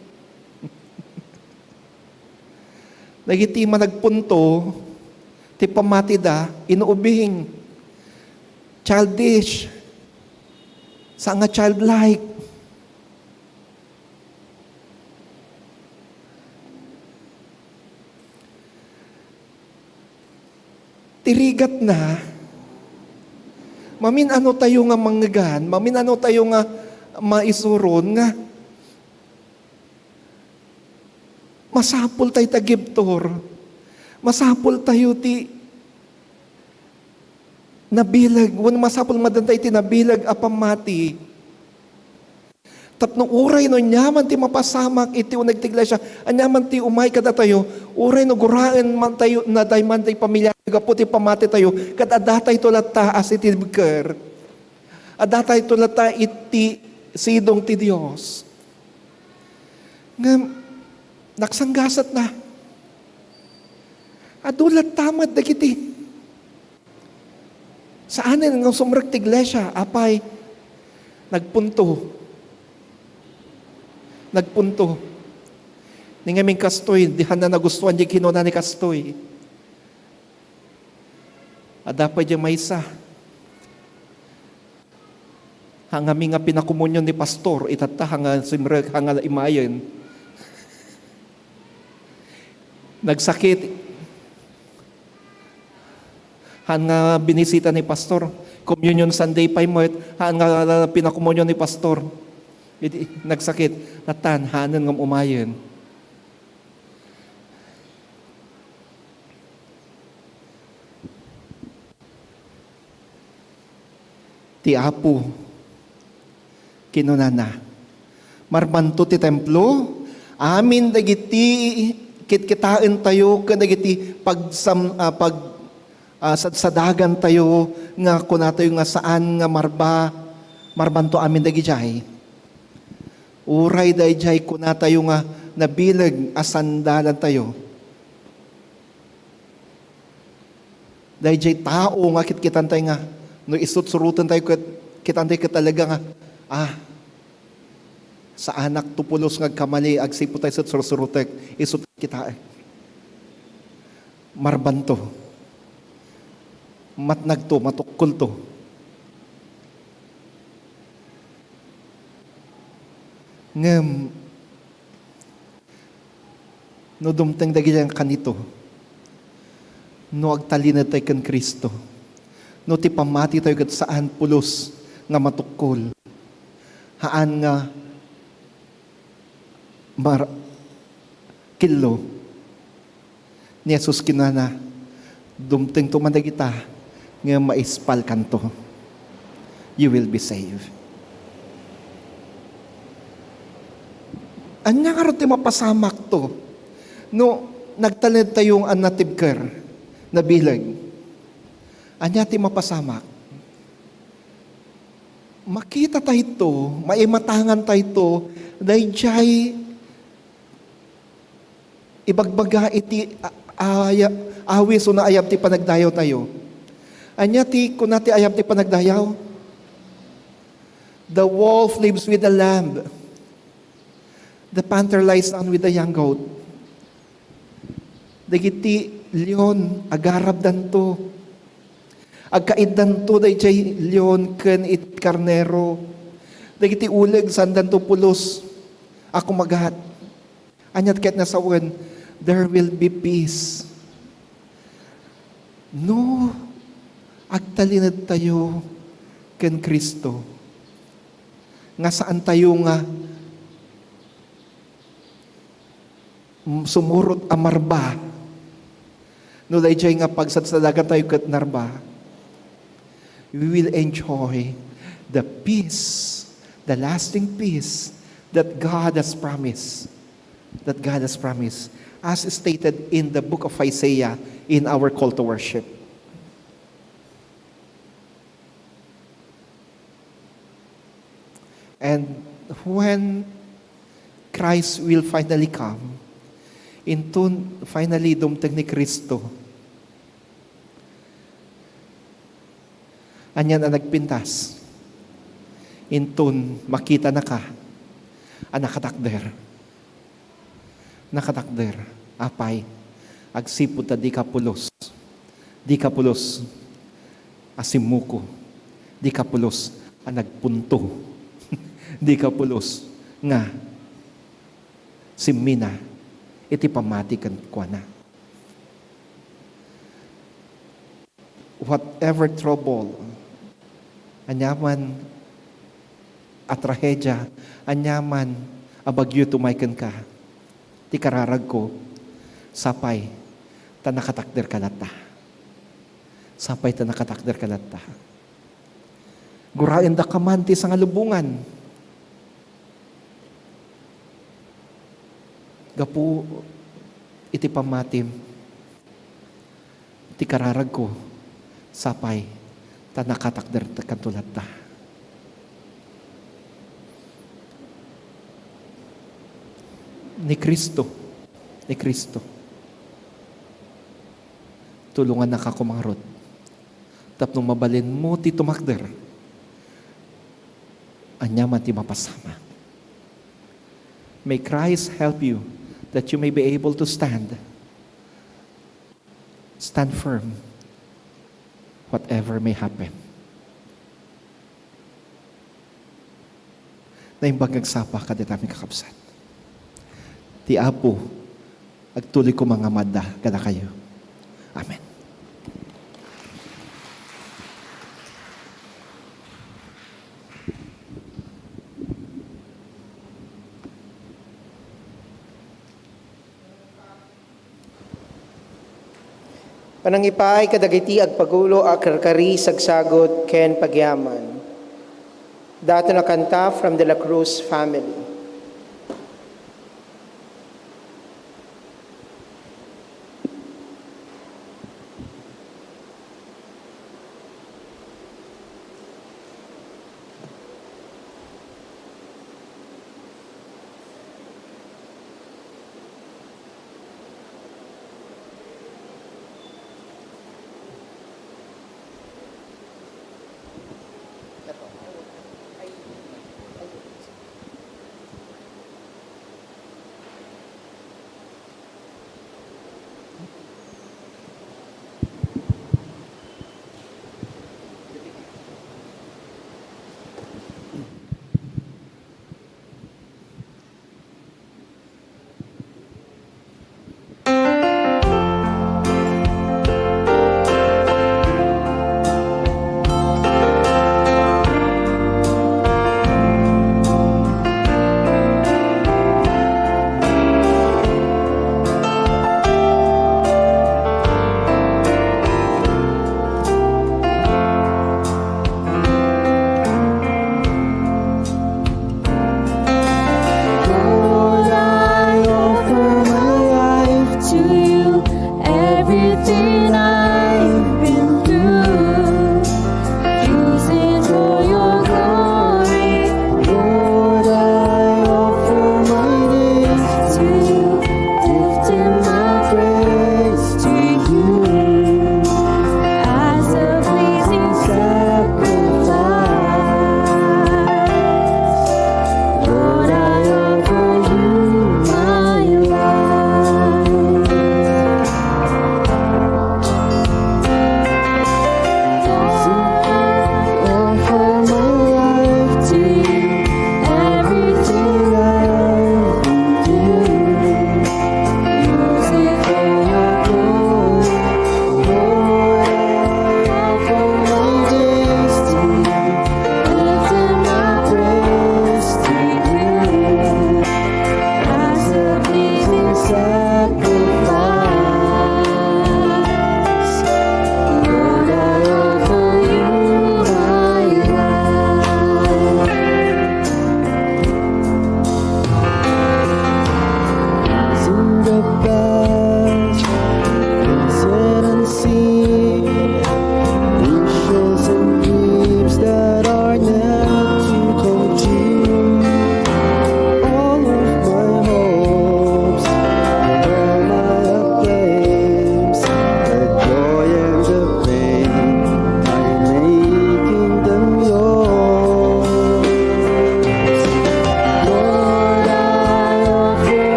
Dagiti managpunto, ti pammatida, inuubing. Childish. Saan nga childlike. ti rigatna, mamin-ano tayo nga mangngegan, mamin-ano tayo nga maisuron nga masapul tayo ta gibtur. Masapul tayo ti nabileg, wenno masapul madanta iti nabileg a pammati. Tapno uray no aniaman ti mapasamak iti uneg ti iglesia, aniaman ti umay kadatayo, uray no guraen man tayo, na dayman ti pamilya, gapu ti pammati tayo, ket adda tayo latta a sitibker. Adda tayo latta iti sidong ti Dios. Ngem, nagsanggasat na. Adu latta met dagiti saanen nga sumrek ti iglesia, apay, nagpunto. Nagpunto. Ni ngamin kastoy, di hanna nagustuan di kinuna ni kastoy. Adda pay di maysa. Hangami nga pinakomunion ni pastor, itatta hanga simrek, hanga imayen. Nagsakit. Haan nga binisita ni pastor. Communion Sunday pay met, haan nga pinakomunion ni pastor. Idi, nagsakit. Natan, haanen nga umayen. Ti Apo, kinunana, marbanto ti templo, amin dagiti kitkitaentayo ken dagiti pagsam-, ah, pag-, ah, sadsadagantayo nga kunatayo nga saan nga marba, marbanto amin dagidiay. Uray daydiay kunatayo nga nabileg a sandalantayo. Daydiay tao nga kitkitantay nga no isutsurotentayo ket, kitantay ket talaga nga, ah, saanak to pulos nga agkamali, agsipud ta isutsursurotek, isut kitaek. Marbanto. Matnagto, matukkolto. Ngem, no dumteng dagiti nga kanito, no agtalinaedtayo ken Cristo, no ti pammatitayo ket saan pulos nga matukkol, haan nga mar-, killo, ni Jesus kinunana, "Dumtengto man dagita, ngem maispalkanto. You will be saved." Ania ngarud ti mapasamakto no nagtalnedtayo a natibker, nabileg? Ania ti mapasamak? Makita tayto, maimatangan tayto, daydiay ibagbaga iti a-, aya-, awis wenno ayab ti panagdayawtayo. Ania ti kuna ti ayab ti panagdayaw? "The wolf lives with the lamb. The panther lies down with the young goat." Dagiti leon, agarabdanto. Agkaiddanto daydiay leon ken it karnero. Dagiti uleg, saandanto pulos a kumagat. Ania ti kayatna sawen? There will be peace. No agtalinedtayo ken Cristo, nga saantayo nga, mm, sumurot a marba, no daydiay nga pagsadsadagantayo ket narba, we will enjoy the peace, the lasting peace that God has promised, that God has promised, as stated in the book of Isaiah in our call to worship. And when Christ will finally come, inton finally dumteng ni Cristo, anian a nagpintas? Inton makitanaka a nakatakder. Nakatakder, apay, agsipud ta dika pulos. Dika pulos a simmuko. Dika pulos a nagpunto. Dika pulos nga simmina iti pammati kenkuana. whatever trouble, aniaman a trahedia, aniaman a bagyo ti umay kenka, ti kararagko, sapay ta nakatakderka latta. Sapay ta nakatakderka latta. Guraendaka man ti sangalubongan. Gapu iti pammatim, ti kararagko, sapay ta nakatakderkanto latta. Ni Cristo, ni Cristo, tulongannaka koma ngarud tapno mabalinmo ti tumakder. Aniaman ti mapasamak. May Christ help you that you may be able to stand. Stand firm, whatever may happen. Naimbag nga agsapa kadatamin, kakabsat. Ti Apo agtuloy koma nga madda kadakayo. Amen. Panangipaay kadagiti agpagulo a karkari, sagsagut, ken pagyaman. Daton a kanta from De La Cruz family.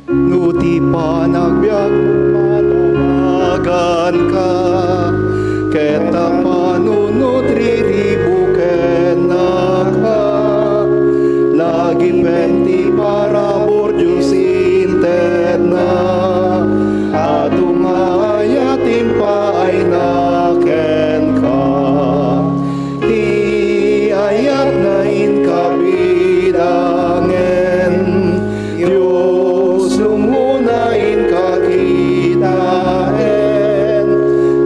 No ti panagbiagmo madanaganka, ket ta panunot riribuken naka, lagipen ti parabur Dios intedna, adu nga ayat impaayna kenka. Ti ayatna inka bidangen, Dios, dumngona inka kitaen.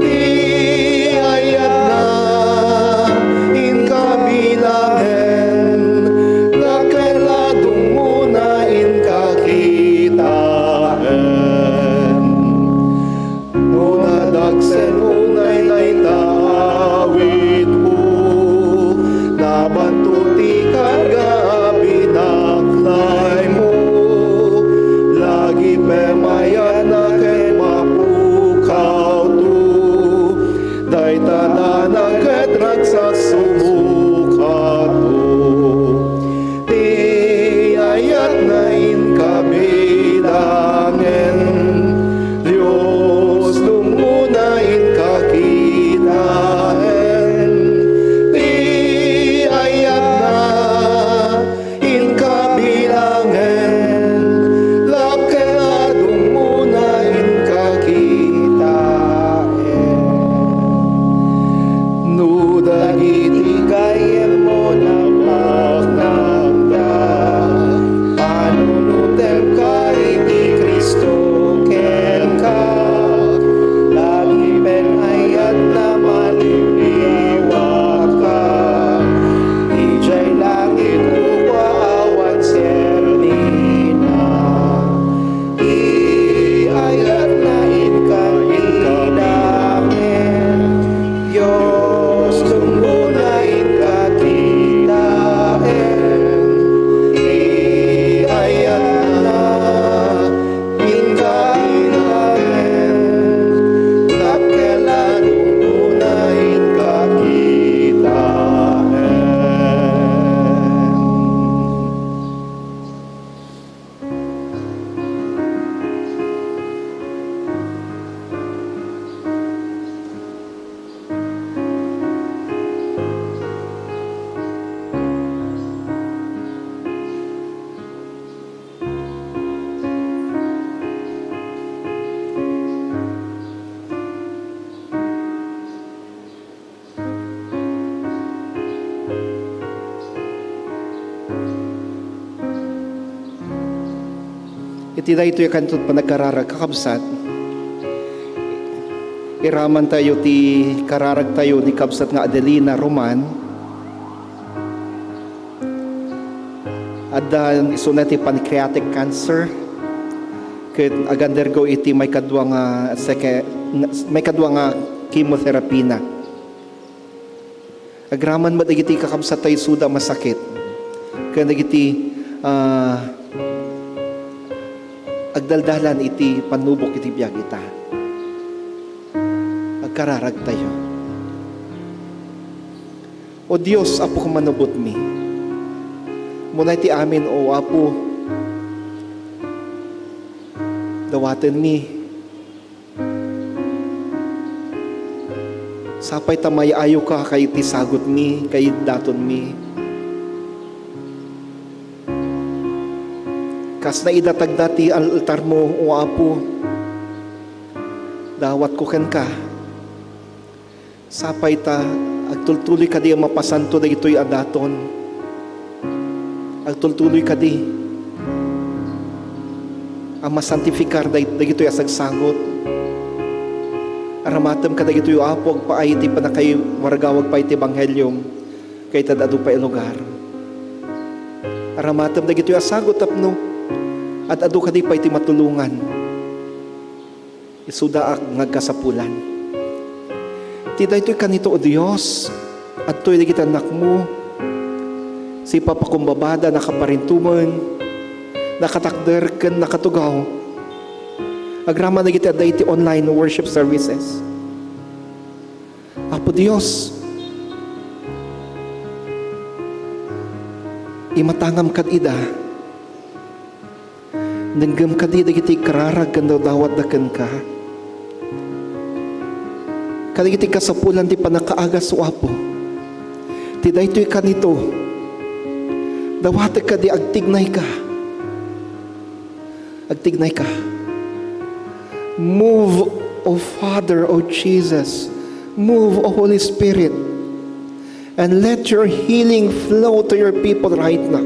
Ti ayatna inka bidangen, dakkel a dumngona inka kitaen. No nadagsen unay dayta awitmo, nabanto ti karga a binaklaymo, lagipen ayatna ket mapukawto, dayta danag ket ragsasumukato. Ti ayatna inka bidangen, Dios, dumngona inka kitaen. Ti ayatna inka bidangen, dakkel a dumngona inka kitaen. No dagiti gayyemmo nabaknangda, panunotem kari ti Cristo kenka, lagipen ayatna maliliwaka, idiay langit, kua awan sernina. Ti ayatna inka bidangen, Dios, dumngona inka kitaen. Ti ayatna inka bidangen, dakkel a dumngona inka kitaen. Iti daytoy a kanito panagkararag, kakabsat, iraman tayo ti kararag tayo ni kabsat nga Adelina Roman. Adda isuna ti pancreatic cancer ket ag-undergo iti maikadua nga seke-, maikadua nga chemotherapy na. Agraman met dagiti kakabsat tayo isuda a masakit ken dagiti, ah, agdaldalan iti pannubok iti biag ita. Agkararag tayo. O Dios, Apo, kumanubotmi. Umuna iti amin, O Apo, dawatenmi. Sapay ta may-ayoka kay iti sagutmi, kay datonmi. Kas naidatagda ti al-, altarmo, O Apo, Dawatko kenka, sapay ta agtultuloy kadi a mapasanto dagitoy a daton. Agtultuloy kadi a masantifikar dag-, dagitoy a sagsagot. Aramatem kadagitoy, Apo, agpaay ti pannakaiwaragawag pay ti ebanghelio kadagiti ad-adu pay a lugar. Aramatem dagitoy a sagut tapno ad-adu kadi pay ti matulongan. Isuda a nagkasapulan. Ti daytoy kanito, O Dios, adtoy dagiti annakmo, sipapakumbabada, nakaparintumeng, nakatakder, ken nakatugaw. Agraman dagiti adda iti online worship services. Apo Dios, imatangam kad ida. Denggem kadi dagiti kararag ken dawdawatda kenka. Kadagiti kasapulan ti pannakaagas, O Apo. Ti daytoy kanito, dawatek kadi, agtignayka. Agtignayka. Move, O Father, O Jesus. Move, O Holy Spirit. And let your healing flow to your people right now.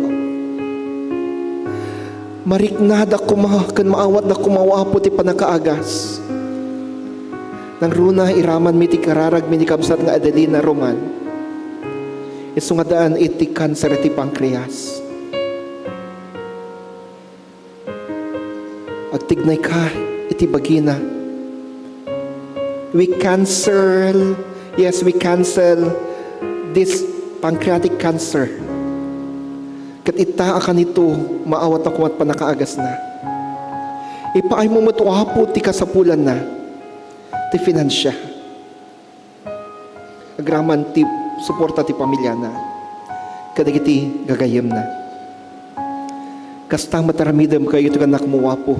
Mariknada koma ken maawatda koma, O Apo, ti pannakaagas. Nangruna, iramanmi ti kararagmi ni kabsat nga Adelina Roman. Isu nga daan iti kanser iti pancreas. Agtignayka iti bagina. We cancel, yes, we cancel this pancreatic cancer. Ket ita a kanito, maawatna koma ti pannakaagasna. Ipaaymo met, O Apo, ti kasapulanna, ti finansia. Agraman ti suporta ti pamiliana kadagiti gagayyemna. Kasta met aramidem kadagiti annakmo, Apo.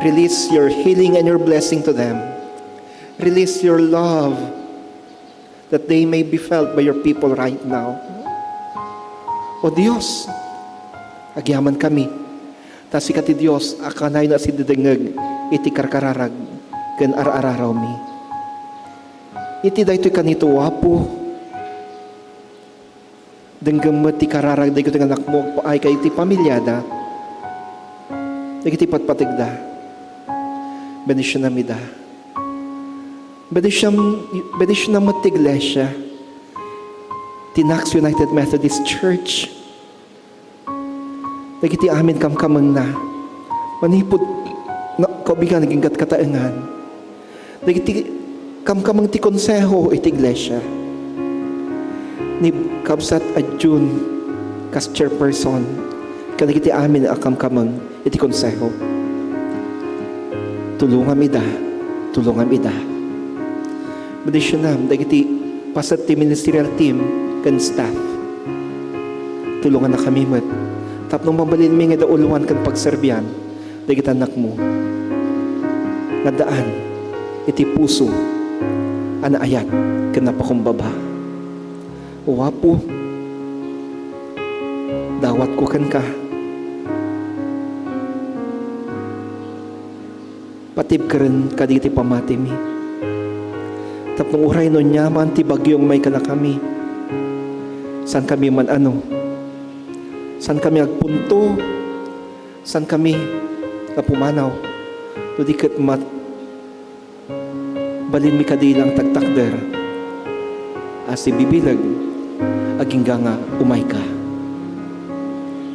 Release your healing and your blessing to them. Release your love that they may be felt by your people right now. O Dios, agyamankami, ta sika ti Dios a kanayon a sididengngeg iti karkararag ken ar-ararawmi. Iti daytoy kanito, Apo, denggem met ti kararag dagiti annakmo agpaay kadagiti pamiliada, dagiti patpategda. Bendisionam ida. Bendisionam, bendisionam met ti iglesia, ti Knox United Methodist Church. Dagiti amin kamkamengna, manipud na-, kaubigan agingga ti kataengan. Dagiti kamkameng ti konseho iti iglesia. Ni kabsat a June kas chairperson, kadagiti amin a kamkameng iti konseho. Tulongam ida, tulongam ida. Bendisionam dagiti paset ti ministerial team ken staff. Tulongannakami met tapno mabalinmi nga idauloan ken pagserbian dagiti annakmo nga addaan iti puso a naayat ken napakumbaba. O Apo, dawatko kenka. Patibkeren kadagiti pamatimi. Tapno uray no aniaman ti bagyo nga maikkanakami, saankami man-ano, saankami agpunto, saankami nga pumanaw, no di ket mat-, balinmi kadi lang tagtakder a sibibileg, agingga nga umayka.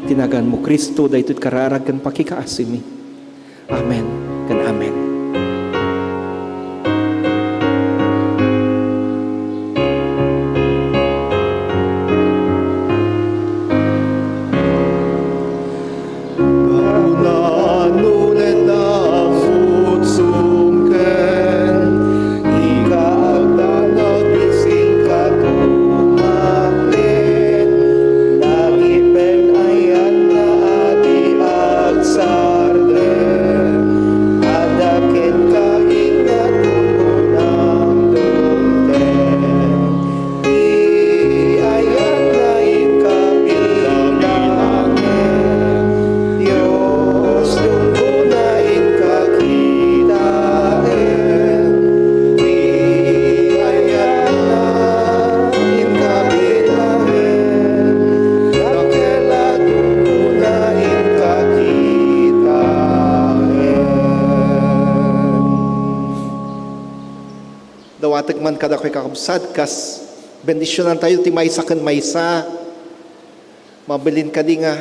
Ti naganmo, Cristo, daytoy kararag ken pakikaasimi. Amen ken amen. Apunan no letna a pusom ken ika agdanag, bisinka tumakder, dagiti peng-ayanna a di agsardeng. Batek man kadakayo, kakabsat, kas bendisionantayo ti maysa ken maysa. Mabalin kadi nga,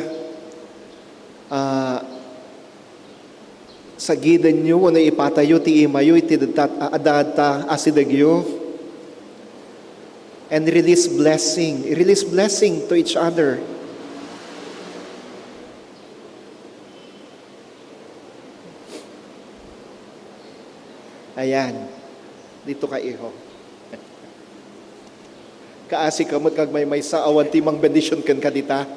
ah, sagidenyo wenno ipatayo ti imayo iti dadta-, a-, dadta asidegyo. And release blessing. Release blessing to each other. Ayan. Dito ka, iho. Kaasi ka met nga agmaymaysa, awan ti mangbendision kenka dita.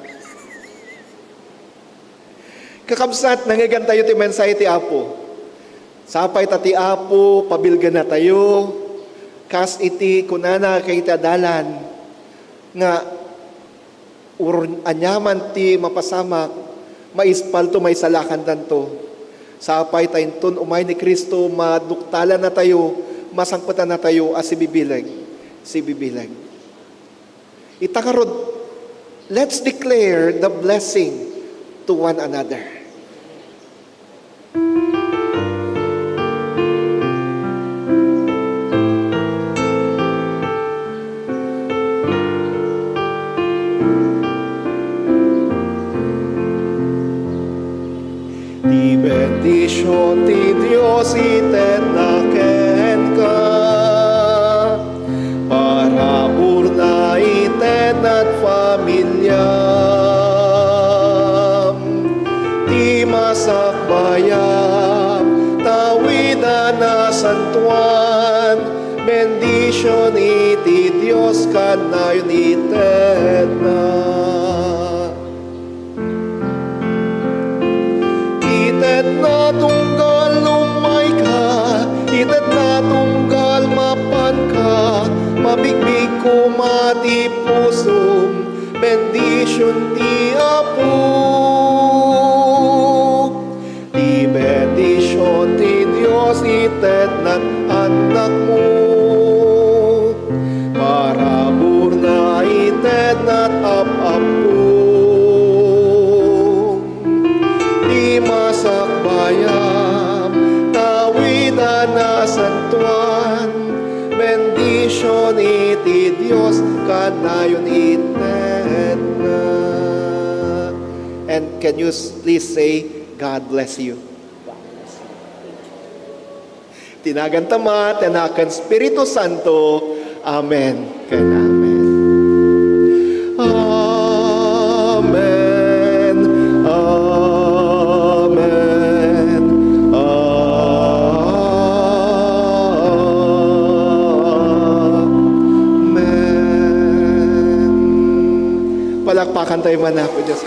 Kakabsat, nangngegantayo ti mensahe ti Apo. Sapay ta ti Apo, pabilgennatayo, kas iti kunana iti adalan, nga Ur-, aniaman ti mapasamak, maispalto, maisalakandanto. Sapay ta inton umay ni Cristo, maduktalannatayo, masangpetannatayo a sibibileg, sibibileg. Ita ngarud, let's declare the blessing to one another. Ti bendision ti Dios itedna kenka. Paraburna itednad familiam. Ti masakbayam, tawidan a santuan, bendision iti Dios kanayon itedna. Itedna tunggal umayka, itedna tunggal mapanka, mabigbig koma ti pusom, bendision ti Apo. Ti bendision ti Dios itednad annakmo. Paraburna itednad ap-appo. Ti masakbayam, tawidan a santuan, bendision iti Dios kanayon itedna. And can you s-, please say, "God bless you." Ti nagan ti Ama, ti Anak, ken Espiritu Santo. Amen ken amen. Amen. Amen. Amen. Palakpakan tayo man, Apo Diyos.